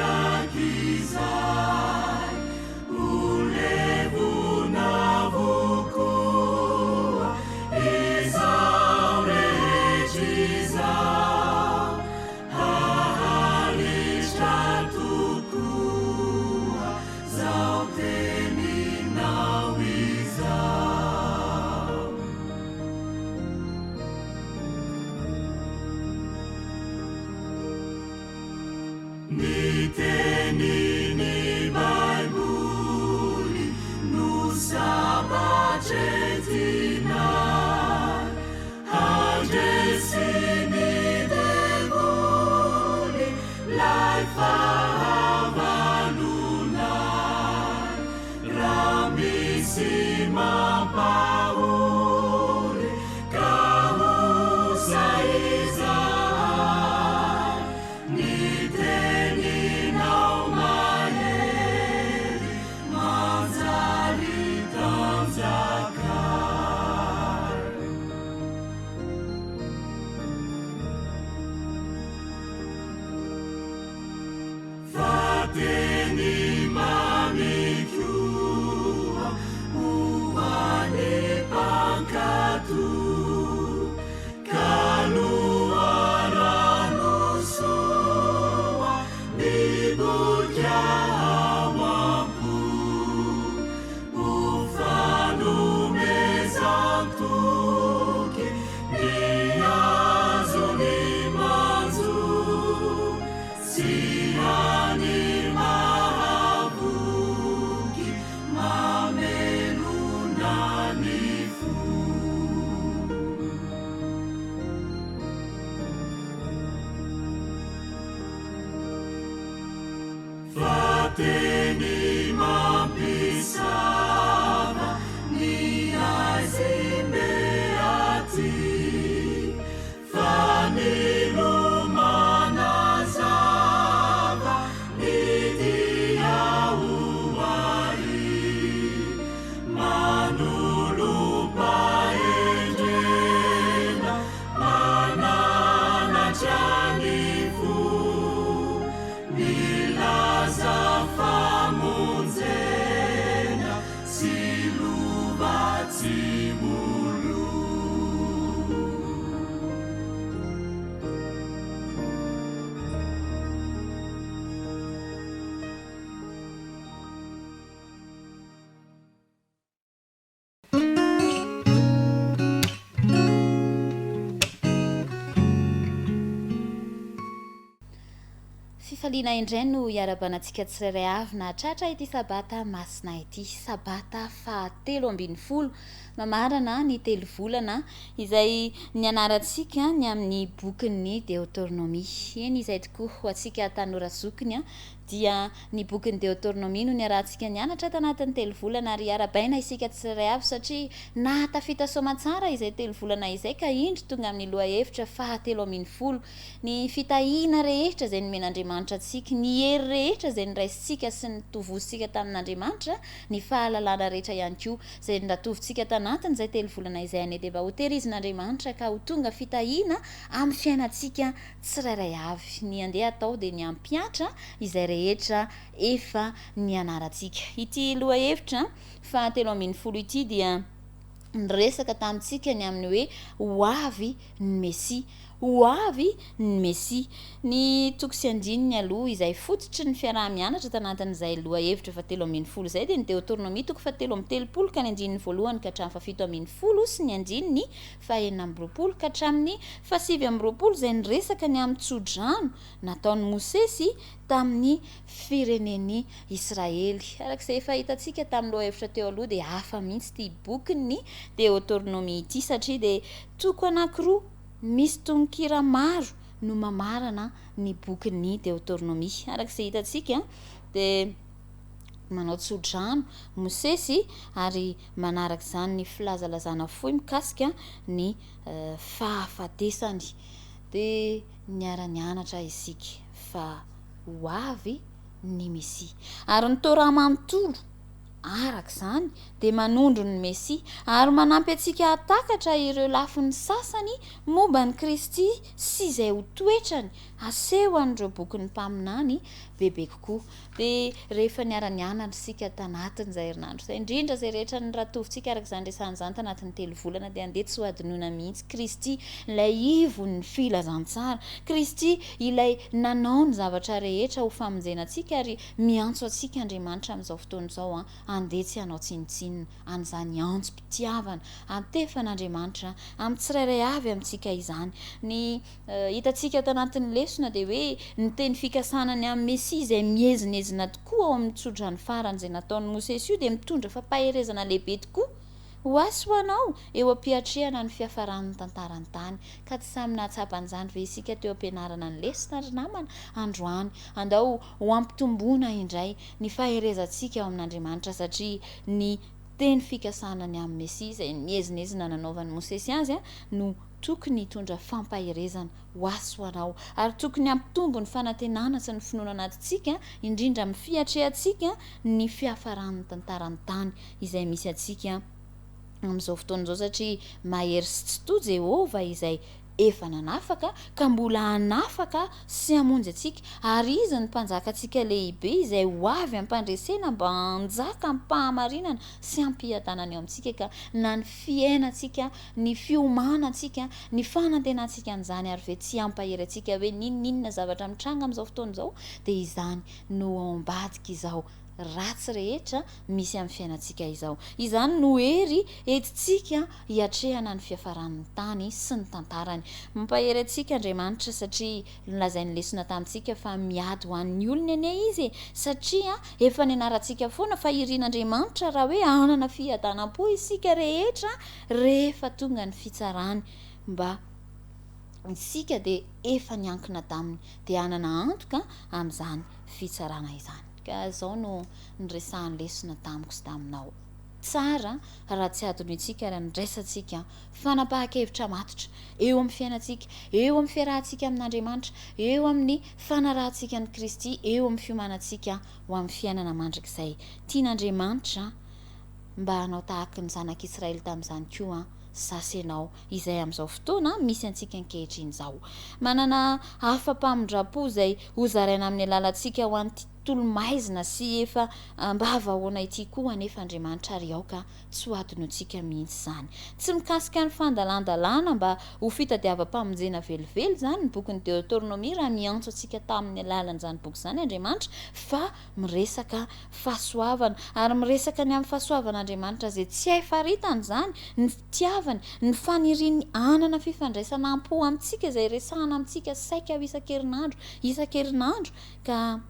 teny mampisava ny haizim-be aty, Fanilo manazava ny dia ho ary, Manolo-pahendrena mananatra ny fo, Milaza famonjena sy lova tsy ho lo. Fifaliana indray no iarabanantsika tsirairay avy nahatratra ity Sabata masina ity. Sabata fahatelo ambinifolo, mamarana ny telo volana izay nianarantsika ny amin'ny bokin'ny Deotornomia. Eny izay tokoa ho antsika tanora zokiny dia ny bokin'ny Deotornomia no niarahantsika nianatra tanatin'ny telo volana ary arabaina isika tsirairay avy satria nahatafita soamantsara izay telo volana izay ka indro tonga amin'ny lohahevitra fahatelo ambinifolo ny fitahiana rehetra izay nomen'Andriamanitra antsika, ny hery rehetra izay noraisintsika sy notovozintsika tamin'Andriamanitra, ny fahalalana rehetra ihany koa izay noratovintsika tanatin'izay telo volana izay anie dia mba hotehirizin'Andriamanitra ka ho tonga fitahiana amin'ny fiainantsika tsirairay avy. Ny andeha atao dia ny hampihatra izay rehetra efa nianarantsika. Ity lohahevitra fahatelo ambinifolo ity dia niresaka tamintsika ny amin'ny hoe ho avy ny Mesia. Ho avy ny Mesia. Ny toko sy andininy aloha izay fototry ny fiaraha-mianatra tanatin'izay lohahevitra fahatelo ambinifolo izay dia ny Deotornomia toko fahatelo amby telopolo ka ny andininy voalohany ka hatramin'ny fahafito ambinifolo sy ny andininy fahenina amby roapolo ka hatramin'ny fahasivy amby roapolo izay niresaka ny amin'ny tsodrano nataon'i Mosesy tamin'ny firenen'i Israely. Araka izay efa hitantsika tamin'ny lohahevitra teo aloha dia hafa mihitsy ity bokin'ny Deotornomia ity satria dia toko anankiroa misy tononkira maro no mamarana ny bokin'ny Deotornomia. Araka izay hitantsika dia manao tsodrano Mosesy ary manaraka izany ny filazalazana fohy mikasika ny fahafatesany. Dia niara-nianatra isika fa ho avy ny Mesia. Ary ny Torah manontolo, araka izany, dia manondro ny Mesia, ary manampy antsika hahatakatra ireo lafiny sasany momba an'i Kristy sy izay ho toetrany aseho an'ireo bokin'ny mpaminany bebe kokoa. Dia rehefa niara-nianatra isika tanatin'izay herinandro izay, indrindra izay rehetra noratovintsika araka izany resahana izany tanatin'ny telo volana, dia andeha tsy hohadinoina mihitsy Kristy, ilay ivon'ny filazantsara. Kristy ilay nanao ny zavatra rehetra ho famonjena antsika ary miantso antsika Andriamanitra amin'izao fotoana izao andeha tsy hanao tsinontsinona an'izany antsom-pitiavana antefan'Andriamanitra amin'ny tsirairay avy amintsika izany. Ny hitantsika ato anatin'ny lesona dia hoe ny teny fikasana ny amin'ny Mesia izay miezinezina tokoa ao amin'ny tsodrano farany izay nataon'i Mosesy io dia mitondra fampaherezana lehibe tokoa ho ahy sy ho anao eo am-piatrehana ny fiafaran'ny tantaran'ny tany. Ka tsy samy nahatsapa an'izany ve isika teo am-pianarana ny lesona ry namana androany? Andao ho ampitomboina indray ny faherezantsika ao amin'Andriamanitra satria ny teny fikasana ny amin'ny Mesia izay niezinezina nanaovan'i Mosesy azy no tokony hitondra fampaherezana ho ahy sy ho anao, ary tokony hampitombo ny fanantenana sy ny finoana anatintsika, indrindra amin'ny fiatrehantsika ny fiafaran'ny tantaran'ny tany izay misy antsika amin'izao fotoana izao, satria mahery sy tsitoha Jehovah izay efa nanafaka ka mbola hanafaka sy hamonjy antsika, ary Izy no Mpanjakantsika lehibe izay ho avy am-pandresena mba hanjaka am-pahamarinana sy am-piadanana eo amintsika, ka na ny fiainantsika ny fiomanantsika, ny fanantenantsika an'izany ary ve tsy hampahery antsika hoe n'inon'inona zavatra mitranga amin'izao fotoana izao dia izany no ao ambadik'izao ratsy rehetra misy amin'ny fiainantsika izao. Izany no hery entintsika hiatrehana ny fiafaran'ny tany sy ny tantarany. Mampahery antsika Andriamanitra satria nolazain'ny lesona tamintsika fa miady ho an'ny olony anie Izy e! Satria efa nianarantsika foana fa irin'Andriamanitra raha hoe hanana fiadanam-po isika rehetra Rehefa tonga ny fitsarany mba isika dia efa niankina taminy dia hanana antoka amin'izany fitsarana izany. Ka izao no niresahan'ny lesona tamiko sy taminao. Tsara raha tsy adinointsika ary andraisantsika fanapahan-kevitra matotra eo amin'ny fiainantsika, eo amin'ny fiarahantsika amin'Andriamanitra, eo amin'ny fanarahantsika an'i Kristy, eo amin'ny fiomanantsika ho amin'ny fiainana mandrakizay. Tian'Andriamanitra mba hanao tahaky ny zanak'Israely tamin'izany koa za sy ianao, izay amin'izao fotoana misy antsika ankehitriny izao. Manana hafa-pamindram-po izay hozaraina amin'ny alalantsika ho an'ity tontolo maizina sy efa ambavahoana ity koa anefa Andriamanitra ary aoka tsy ho adinontsika mihitsy izany. Tsy mikasika ny fandalandalana mba ho fitadiavam-pamonjena velively izany ny bokin'ny Deoteronomia raha miantso antsika tamin'ny alalan'izany boky izany Andriamanitra fa miresaka fahasoavana ary miresaka ny amin'ny fahasoavan'Andriamanitra izay tsy hay faritana izany, ny fitiavany, ny faniriany hanana fifandraisana am-po amintsika izay resahana amintsika saika ho isan-kerinandro isan-kerinandro ka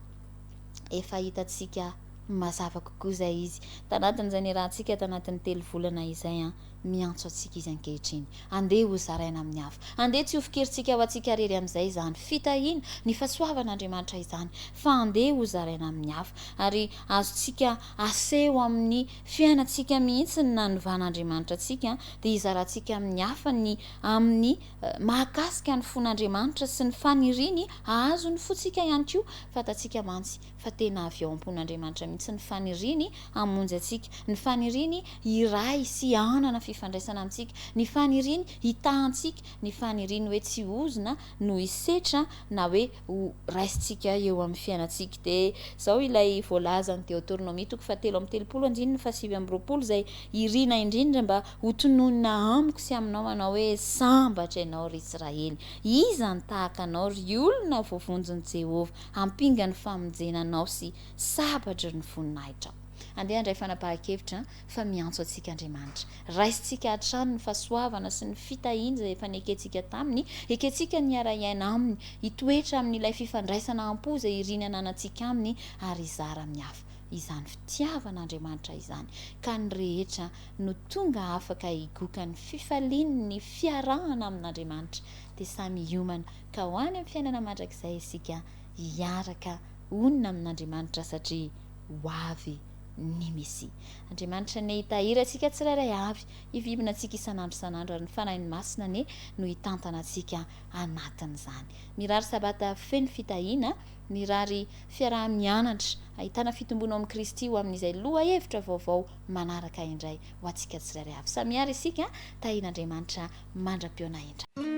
efa hitantsika mazava kokoa izay izy tanatin'izay niarahantsika tanatin'ny telovolana izay an, miantso antsika izy ankehitriny. Andeha ho zaraina amin'ny hafa. Andeha tsy ho fikirintsika ho antsika irery amin'izay izany fitahiana, ny fahasoavan'Andriamanitra izany, fa andeha ho zaraina amin'ny hafa. Ary azontsika aseho amin'ny fiainantsika mihitsy ny nanovan'Andriamanitra antsika, dia hizarantsika amin'ny hafa ny amin'ny mahakasika ny fon'Andriamanitra sy ny faniriany hahazo ny fontsika ihany koa. Fantatsika mantsy fa tena avy ao am-pon'Andriamanitra mihitsy ny faniriany hamonjy antsika, ny faniriany hiray sy hanana fifandraisana amintsika, ny faniriany hitaha antsika, ny faniriany hoe tsy hozona no hisetra na hoe ho raisintsika eo amin'ny fiainantsika. Dia izao ilay voalazan'ny Deoteronomia toko fahatelo amby 30 andininy fahasivy amby 20 izay irina indrindra mba hotononina amiko sy aminao manao hoe, Sambatra ianao, ry Israely! Iza no tahaka anao, ry olona voavonjin'i Jehovah, ampinga ny famonjena anao sy sabatry ny voninahitrao? Andeha handray fanapahan-kevitra fa miantso antsika Andriamanitra. Raisintsika hatrany ny fahasoavana sy ny fitahiany izay efa nekentsika taminy, ekentsika ny hiara-hiaina aminy, hitoetra amin'ilay fifandraisana am-po izay iriny hananantsika aminy ary hizara amin'ny hafa izany fitiavan'Andriamanitra izany, ka ny rehetra no tonga afaka higoka ny fifalian'ny fiarahana amin'Andriamanitra, dia samy hiomana ka ho any amin'ny fiainana mandrakizay isika hiaraka honina amin'Andriamanitra satria ho avy ny Mesia. Andriamanitra anie hitahiry antsika tsirairay avy, hivimbina antsika isan'andro isan'andro ary ny Fanahiny Masina anie no hitantana antsika anatin'izany. Mirary Sabata feno fitahiana, mirary fiaraha-mianatra ahitana fitomboana ao amin'i Kristy ho amin'izay lohahevitra vaovao manaraka indray ho antsika tsirairay avy. Samia ary isika, tahian'Andriamanitra mandra-pihaona indray.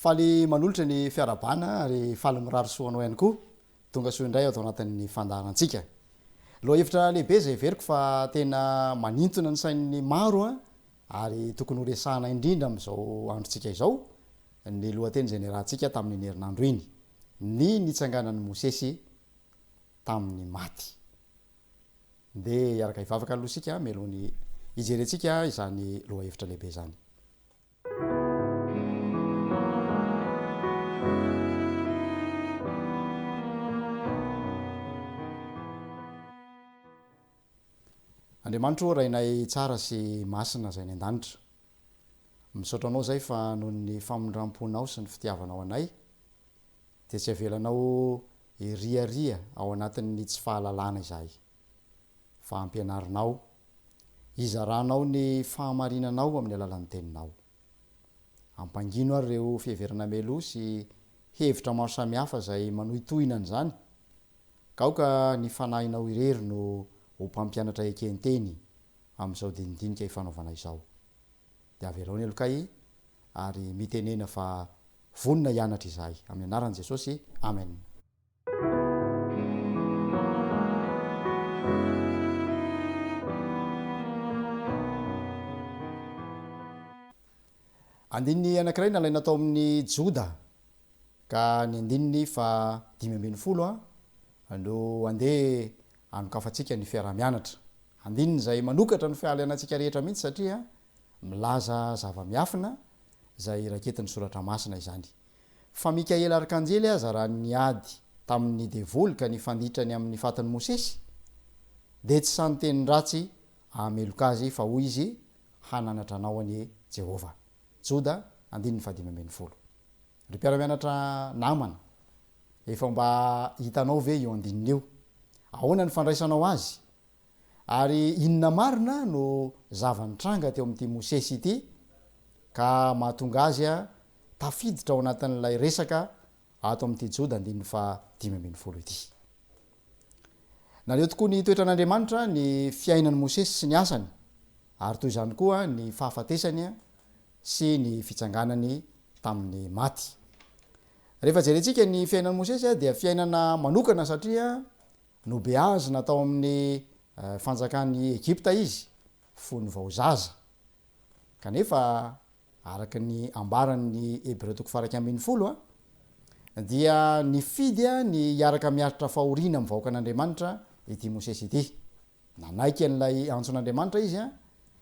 Faly manolotra ny fiarahabana ary faly mirary soa anao ihany koa. Tonga soa indray ato anatin'ny fandaharantsika. Lohahevitra lehibe izay heveriko fa tena manintona ny sain'ny maro ary tokony ho resahana indrindra amin'izao androntsika izao ny lohateny izay niarahantsika tamin'iny herinandro iny, ny nitsanganan'i Mosesy tamin'ny maty. Ndeha hiaraka hivavaka aloha isika mialoha ny hijerentsika izany lohahevitra lehibe izany. Andriamanitro ô Rainay tsara sy masina izay any an-danitra, misaotra Anao izay fa noho ny famindram-ponao sy ny fitiavanao anay dia tsy avelanao hiriaria ao anatin'ny tsy fahalalana izahay fa ampianarinao, izaranao ny fahamarinanao amin'ny alalan'ny Teninao. Ampangino ary ireo fiheverana meloa sy hevitra maro samihafa izay manohitohina an'izany, ka aoka ny Fanahinao irery no ho mpampianatra eken-teny amin'izao dinidinika ifanaovana izao. Dia avelao ny helokay ary mitenena fa vonona hianatra izahay. Amin'ny anaran'i Jesosy, amen. Andininy anankiray nalaina tao amin'ny Joda, ka ny andininy faha 15 no andeha hanokafantsika ny fiaraha-mianatra. Andininy izay manokatra ny fahalianantsika rehetra mihitsy satria milaza zava-miafina izay raketin'ny Soratra Masina izany. Fa Mikaela arkanjely aza raha niady tamin' ny devoly ka nifanditra ny amin' ny fatin' Mosesy, dia tsy sahy niteny ratsy hahameloka azy, fa hoy izy, Hananatra anao anie Jehovah. Joda. andininy fahadimy ambin'ny folo. Ry mpiara-mianatra namana, efa mba hitanao ve io andininy io? Ahoana ny fandraisanao azy? Ary inona marina no zava-nitranga teo amin'ity Mosesy ity ka mahatonga azy tafiditra ao anatin'ilay resaka ato amin'ity Joda andininy faha-15 ity? Naneho tokoa ny toetran'Andriamanitra ny fiainan'i Mosesy sy ny asany, ary toy izany koa ny fahafatesany sy ny fitsanganany tamin'ny maty. Rehefa jerentsika ny fiainan'i Mosesy dia fiainana manokana satria nobeazina tao amin'ny fanjakan'i Egypta izy fony vao zaza. Kanefa araka ny ambaran'ny Hebreo toko faha-11 dia nifidy ny hiaraka miaritra fahoriana amin'ny vahoakan'Andriamanitra ity Mosesy ity. Nanaiky an'ilay antson'Andriamanitra izy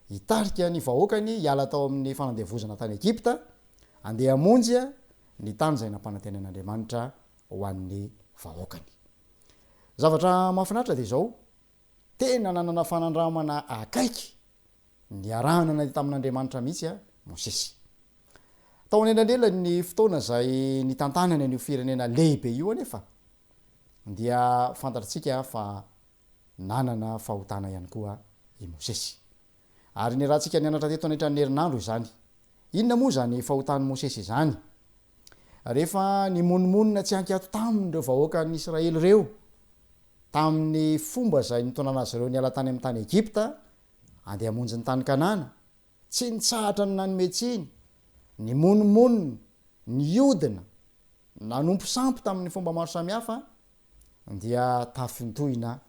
hitarika ny vahoakany hiala tao amin'ny fanandevozana tany Egypta, handeha hamonjy ny tany izay nampanantenain'Andriamanitra ho an'ny vahoakany. Zavatra mahafinaritra dia izao, tena nanana fanandramana akaiky niarahana nandeha tamin'Andriamanitra mihitsy Mosesy. Tao anelanelan'ny fotoana izay nitantanany an'io firenena lehibe io anefa dia fantatritsika fa nanana fahotana ihany koa i Mosesy. Ary niarahantsika nianatra teto nandritra ny herinandro izany. Inona moa izany fahotan'i Mosesy izany? Rehefa nimonomonona tsy ankiato taminy ireo vahoakan'ny Israely ireo, tamin'ny fomba izay nitondrana azy ireo niala tany amin'ny tany Egypta, handeha hamonjy ny tany Kanana, tsy nitsahatra ny nanome tsiny, nimonomonona, niodina, nanompo sampy tamin'ny fomba maro samihafa, dia tafintohina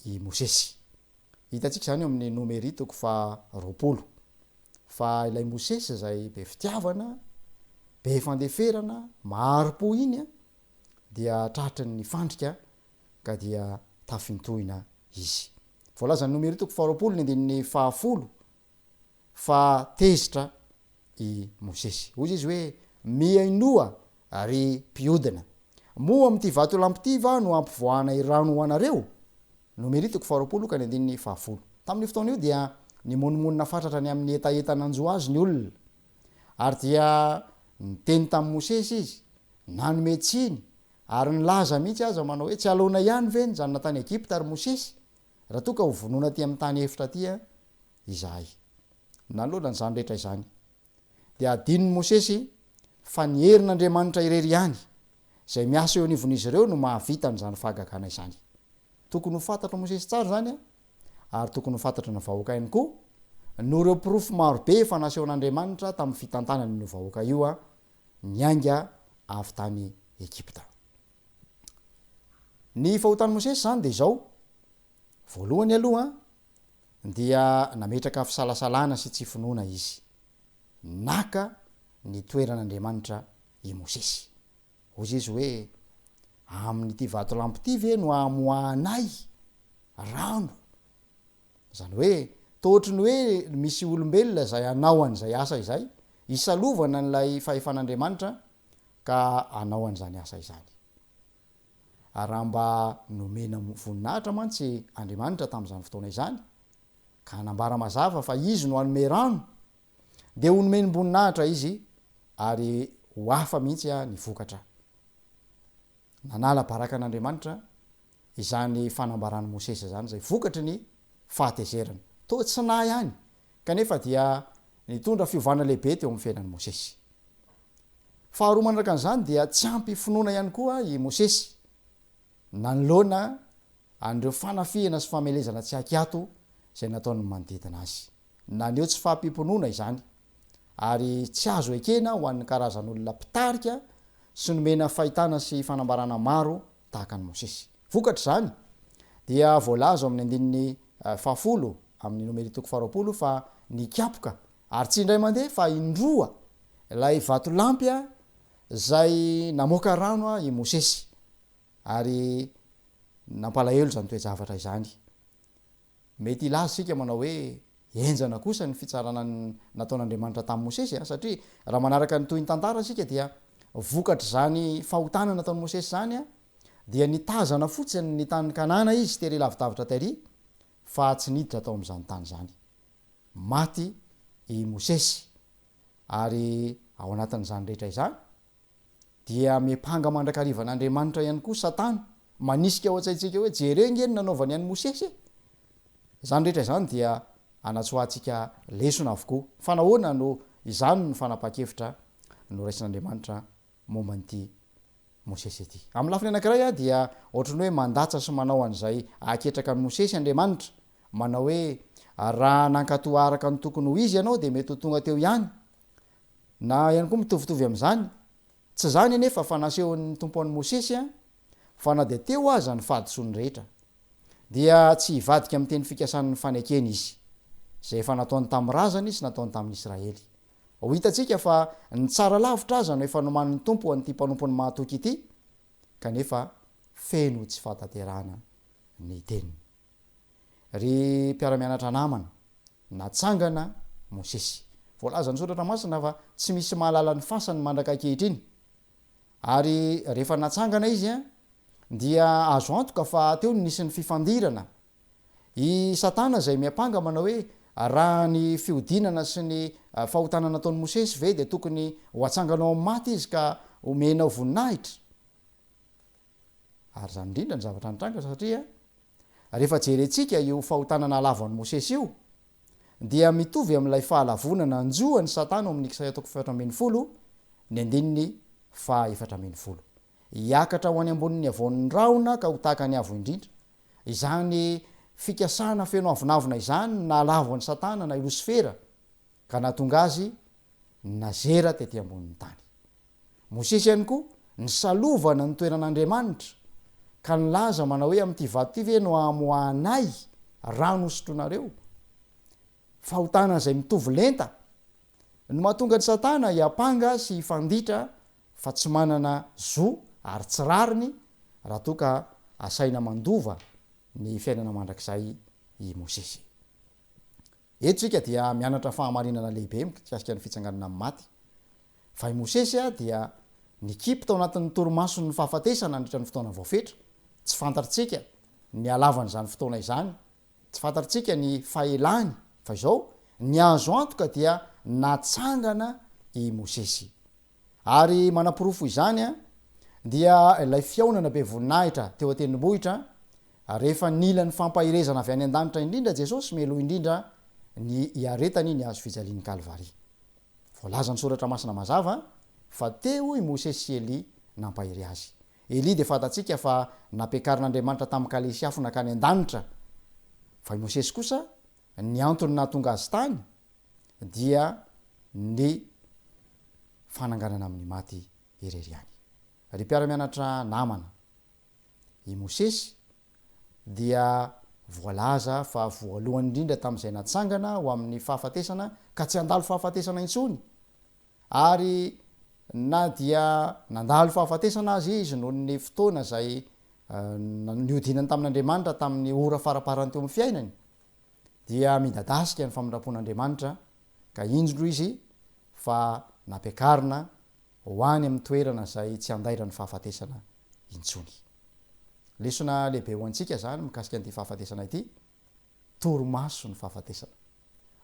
i Mosesy. Hitantsika izany eo amin'ny Nomery toko faha 20, fa ilay Mosesy izay be fitiavana, be fandeferana, mahari-po iny dia tratry ny fandrika ka dia tafintohina izy. Voalazan'ny Nomery toko faha 20 ny andininy fahafolo fa tezitra i Mosesy. Hoy izy hoe, Mihainoa, ry mpiodina. Moa amin'ity vatolampy ity va no hampivoahanay rano ho anareo? Nomery toko faharoapolo ka ny andininy fahafolo. Tamin'io fotoana io dia nimonomonona fatratra ny amin'ny hetaheta nanjo azy ny olona. Ary dia niteny tamin'i Mosesy izy, nanome tsiny, ary nilaza mihitsy aza manao hoe, Tsy aleonay ihany ve nijanona tany Egypta, ry Mosesy, raha toa ka hovonoina aty amin'ny tany efitra aty izahay? Nanoloana an'izany rehetra izany, dia adinon'i Mosesy fa ny herin'Andriamanitra irery ihany, izay miasa eo anivon'izy ireo no mahavita an'izany fahagagana izany. Tokony ho fantatr'i Mosesy tsara izany, ary tokony ho fantatry ny vahoaka ihany koa, noho ireo porofo marobe efa nasehon'Andriamanitra tamin'ny fitantanany an'io vahoaka io niainga avy tany Egypta. Ny fahotan'i Mosesy izany dia izao, voalohany aloha, dia nametraka fisalasalana sy tsy finoana izy. Naka ny toeran'Andriamanitra i Mosesy. Hoy izy hoe, Amin'ity vatolampy ity ve no hamoahanay rano? Izany hoe, toa ohatry ny hoe misy olombelona izay hanao an'izay asa izay, hisalovana an'ilay fahefan'Andriamanitra ka hanao an'izany asa izany. Raha mba nomena voninahitra mantsy Andriamanitra tamin'izany fotoana izany, ka hanambara mazava fa Izy no hanome rano, dia ho nomenim-boninahitra Izy ary ho hafa mihitsy ny vokatra. Nanala baraka an'Andriamanitra izany fanambaran'i Mosesy izany, izay vokatry ny fahatezerana. Toa tsy nahy ihany, kanefa dia nitondra fiovana lehibe teo amin'ny fiainan'i Mosesy. Faharoa manaraka an'izany dia tsy ampy finoana ihany koa i Mosesy nanoloana an'ireo fanafihana sy famelezana tsy ankiato izay nataon'ny manodidina azy. Naneho tsy fahampiam-pinoana izany ary tsy azo ekena ho an'ny karazan'olona mpitarika sy nomena fahitana sy fanambarana maro tahaka an'i Mosesy. Vokatr'izany dia voalaza ao amin'ny andininy fahafolo amin'ny Nomery toko faharoapolo fa nikapoka Ary tsy indray mandeha fa indroa ilay vatolampy izay namoaka rano i Mosesy. Ary nampalahelo izany toe-javatra izany. Mety hilaza isika manao hoe henjana kosa ny fitsarana nataon'Andriamanitra tamin'i Mosesy, satria raha manaraka ny tohin'ny tantara isika dia vokatr'izany fahotana nataon'i Mosesy izany dia nitazana fotsiny ny tany Kanana izy tery lavidavitra tery fa tsy niditra tao amin'izany tany izany. Maty i Mosesy, ary Ao anatin'izany rehetra izany, dia miampanga mandrakariva an'Andriamanitra ihany koa Satana, manisika ao an-tsaintsika hoe, jereo ange ny nanaovany an'i Mosesy e! Izany rehetra izany dia anatsoahantsika lesona avokoa. Fa nahoana no izany no fanapahan-kevitra noraisin'Andriamanitra momba an'ity Mosesy ity? Amin'ny lafiny anankiray dia ohatran'ny hoe mandatsa sy manao an'izay hahaketraka an'i Mosesy Andriamanitra, manao hoe, raha nankatò araka ny tokony ho izy ianao dia mety ho tonga teo ihany. Na ihany koa mitovitovy amin'izany. Tsy izany anefa fa nasehon'ny Tompo an'i Mosesy fa na dia teo aza ny fahadisoany rehetra, dia tsy hivadika amin'ny teny fikasan'ny fanekeny izy, izay efa nataony tamin'ny razany sy nataony tamin'ny Israely. Ho hitantsika fa ny tsara lavitra aza no efa nomanin'ny Tompo ho an'ity mpanompony mahatoky ity, kanefa feno tsy fahatanterahana ny teniny. Ry mpiara-mianatra namana, natsangana Mosesy. Voalazan'ny Soratra Masina fa tsy misy mahalala ny fasany mandraka ankehitriny. Ary rehefa natsangana izy dia azo antoka fa teo no nisy ny fifandirana. I Satana izay miampanga manao hoe raha ny fihodinana sy ny fahotana nataon'i Mosesy ve dia tokony ho atsanganao amin'ny maty izy ka omenao voninahitra. Ary izany indrindra ny zavatra nitranga satria rehefa jerentsika io fahotana nahalavo an'i Mosesy io dia mitovy amin'ilay fahalavoana nanjo an'i Satana ao amin'ny Isaia toko faha-14 ny andininy faha-14. Hiakatra ho any ambonin'ny havoan'ny rahona ka ho tahaka ny Avo Indrindra. Izany fikasana feno avonavona izany no nahalavo an'i Satana na i Losifera ka nahatonga azy nazera tety ambonin'ny tany. Mosesy ihany koa nisalovana ny toeran'Andriamanitra, ka nilaza manao hoe, Amin'ity vato ity ve no hamoahanay rano hosotroinareo? Fahotana izay mitovy lenta no mahatonga an'i Satana hiampanga sy hifanditra fa tsy manana zo ary tsy rariny raha toa ka asaina mandova ny fiainana mandrakizay i Mosesy. Eto isika dia mianatra fahamarinana lehibe mikasika ny fitsanganana amin'ny maty. Fa i Mosesy dia nikipy tao anatin'ny torimason'ny fahafatesana nandritra ny fotoana voafetra. Tsy fantatrtsika ny halavan'izany fotoana izany, tsy fantatrtsika ny fahelany, fa izao, ny azo antoka dia natsangana i Mosesy. Ary manaporofo izany dia ilay fihaonana be voninahitra teo an-tendrombohitra rehefa nila ny fampaherezana avy any an-danitra indrindra Jesosy mialoha indrindra ny hiaretany ny hazo fijalian'i Kalvary. Voalazan'ny Soratra Masina mazava fa teo i Mosesy sy Elia nampahery azy. Elia dia fantatsika fa nampiakarin'Andriamanitra tamin'ny kalesy afo nankany an-danitra, fa i Mosesy kosa ny antony nahatonga azy tany dia ny fananganana amin'ny maty irery ihany. Ry mpiara-mianatra namana, i Mosesy dia voalaza fa voalohany indrindra tamin'izay natsangana ho amin'ny fahafatesana ka tsy handalo fahafatesana intsony, ary na dia nandalo fahafatesana aza izy noho ny fotoana izay nihodinany tamin'Andriamanitra tamin'ny ora faraparany teo amin'ny fiainany, dia midadasika ny famindram-pon'Andriamanitra ka indro izy fa nampiakarina ho any amin'ny toerana izay tsy handairan'ny fahafatesana intsony. Lesona lehibe ho antsika izany mikasika an'ity fahafatesana ity, torimaso ny fahafatesana.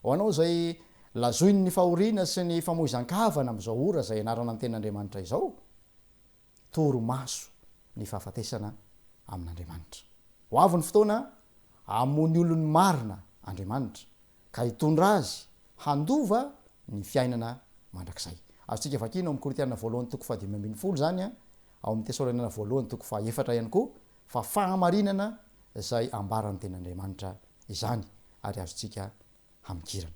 Ho anao izay lazoin'ny fahoriana sy ny famoizan-kavana amin'izao ora izay ianarana ny tenin'Andriamanitra izao, torimaso ny fahafatesana amin'Andriamanitra. Ho avy ny fotoana hamono ny olony marina Andriamanitra, ka hitondra azy handova ny fiainana mandrakizay. Azontsika vakiana ao amin'ny Korintiana voalohany toko fahadimy ambin'ny folo izany, ao amin'ny Tesaloniana voalohany toko fahaefatra ihany koa, fa fahamarinana izay ambaran'ny Tenin'Andriamanitra izany ary azontsika hamikirana.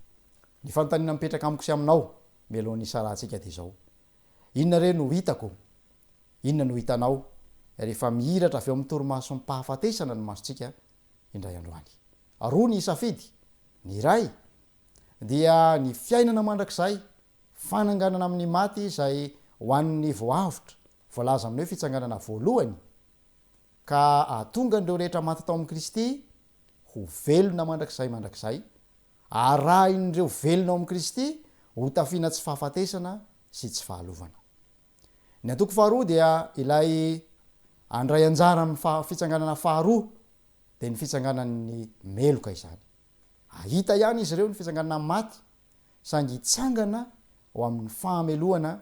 Ny fanontaniana mipetraka amiko sy aminao mialohan'ny hisarahantsika dia izao, Inona re no hitako? Inona no hitanao rehefa mihiratra avy ao amin'ny torimasom-pahafatesana ny masontsika indray andro any? Roa ny safidy, ny iray dia ny fiainana mandrakizay, fananganana amin'ny maty izay ho an'ny voavotra, voalaza amin'ny hoe fitsanganana voalohany, ka hahatonga an'ireo rehetra maty tao amin'i Kristy ho velona mandrakizay mandrakizay, arahin'ireo velona ao amin'i Kristy ho tafiana tsy fahafatesana sy tsy fahalovana. Ny antoko faharoa dia ilay handray anjara amin'ny fitsanganana faharoa, dia ny fitsanganan'ny meloka izany. Hahita ihany izy ireo ny fitsanganana amin'ny maty, saingy hitsangana. ho amin'ny fahamelohana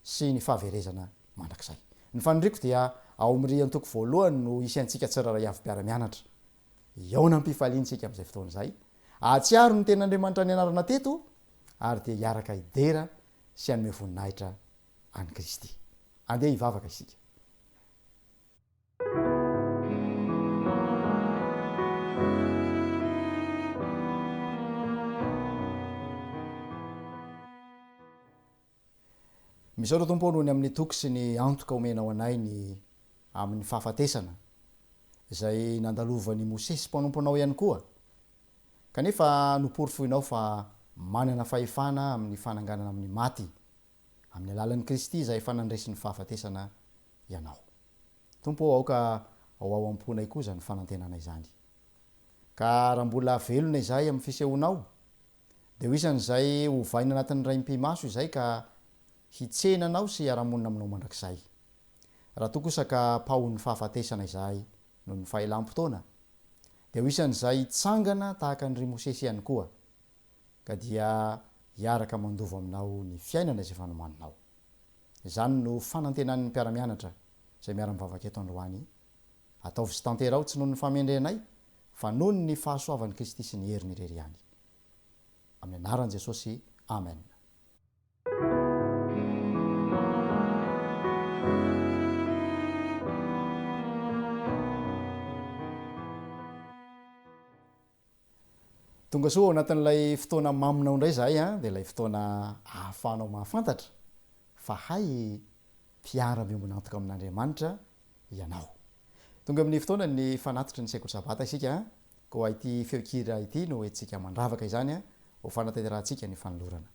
sy ny fahaverezana mandrakizay. Ny faniriako dia ao amin'ry antoko voalohany no hisy antsika tsirairay avy mpiara-mianatra. Hihaona am-pifaliana isika amin'izay fotoana izay, hahatsiaro ny tenin'Andriamanitra nianarana teto ary dia hiaraka hidera sy hanome voninahitra an'i Kristy. Andeha hivavaka isika. Misaotra Tompo ô noho ny amin'ny toky sy ny antoka omenao anay ny amin'ny fahafatesana izay nandalovan'i Mosesy mpanomponao ihany koa kanefa noporofoinao fa manana fahefana amin'ny fananganana amin'ny maty amin'ny alalan'i Kristy izay efa nandresy ny fahafatesana ianao. Tompo ô aoka ho ao am-ponay koa izany fanantenana izany. Ka raha mbola velona izahay amin'ny fisehoanao Dia ho isan'izay hovaina anatin'ny raim-pimaso izay ka hitsena anao sy hiara-monina aminao mandrakizay. Raha toa kosa ka paohin'ny fahafatesana izahay noho ny fahelam-potoana, dia ho isan'izay hitsangana tahaka an-dry Mosesy ihany koa, ka dia hiaraka mandova aminao ny fiainana izay efa nomaninao. Izany no fanantenan'ny mpiara-mianatra izay miara-mivavaka eto androany. Ataovy sy tanteraho tsy noho ny fahamendrehanay, fa noho ny fahasoavan'i Kristy sy ny heriny irery ihany. Amin'ny anaran'i Jesosy, Amen. Tonga soa ao anatin'ilay fotoana maminao indray izahay an, dia ilay fotoana ahafahanao mahafantatra fa hay mpiara-miombon'antoka amin'Andriamanitra ianao. Tonga amin'ny fotoana ny fanatitry ny sekoly sabata isika, koa ity feon-kira ity no entintsika mandravaka izany ho fanatanterahantsika ny fanolorana.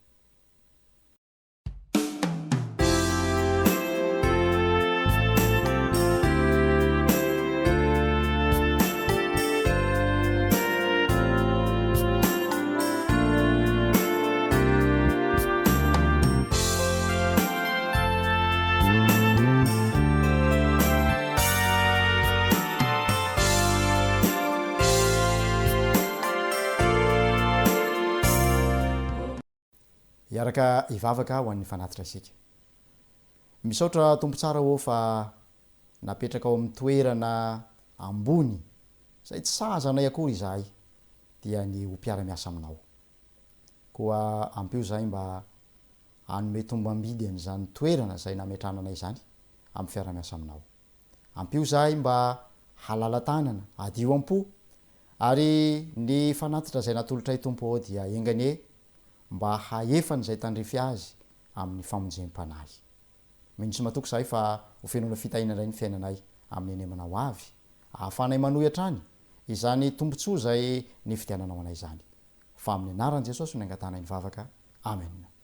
Hiaraka hivavaka ho an'ny fanatitra isika. Misaotra Tompo tsara ô fa napetraka ao amin'ny toerana ambony izay tsy sahaza anay akory izahay dia ny ho mpiara-miasa aminao. Koa ampio izahay mba hanome tombam-bidy an'izany toerana izay nametrahana anay izany amin'ny fiaraha-miasa aminao. Ampio izahay mba halala-tanana, hadio am-po, ary ny fanatitra izay natolotray Tompo ô dia enga anie mba hahefany izay tandrify azy amin'ny famonjem-panahy. Mino sy matoky izahay fa ho fenoina fitahiana indray ny fiainanay amin'ny henemana ho avy, ahafahanay manohy hatrany izany tombontsoa izay nifidiananao anay izany. Fa amin'ny anaran'i Jesosy no niangatahanay ny vavaka. Amen.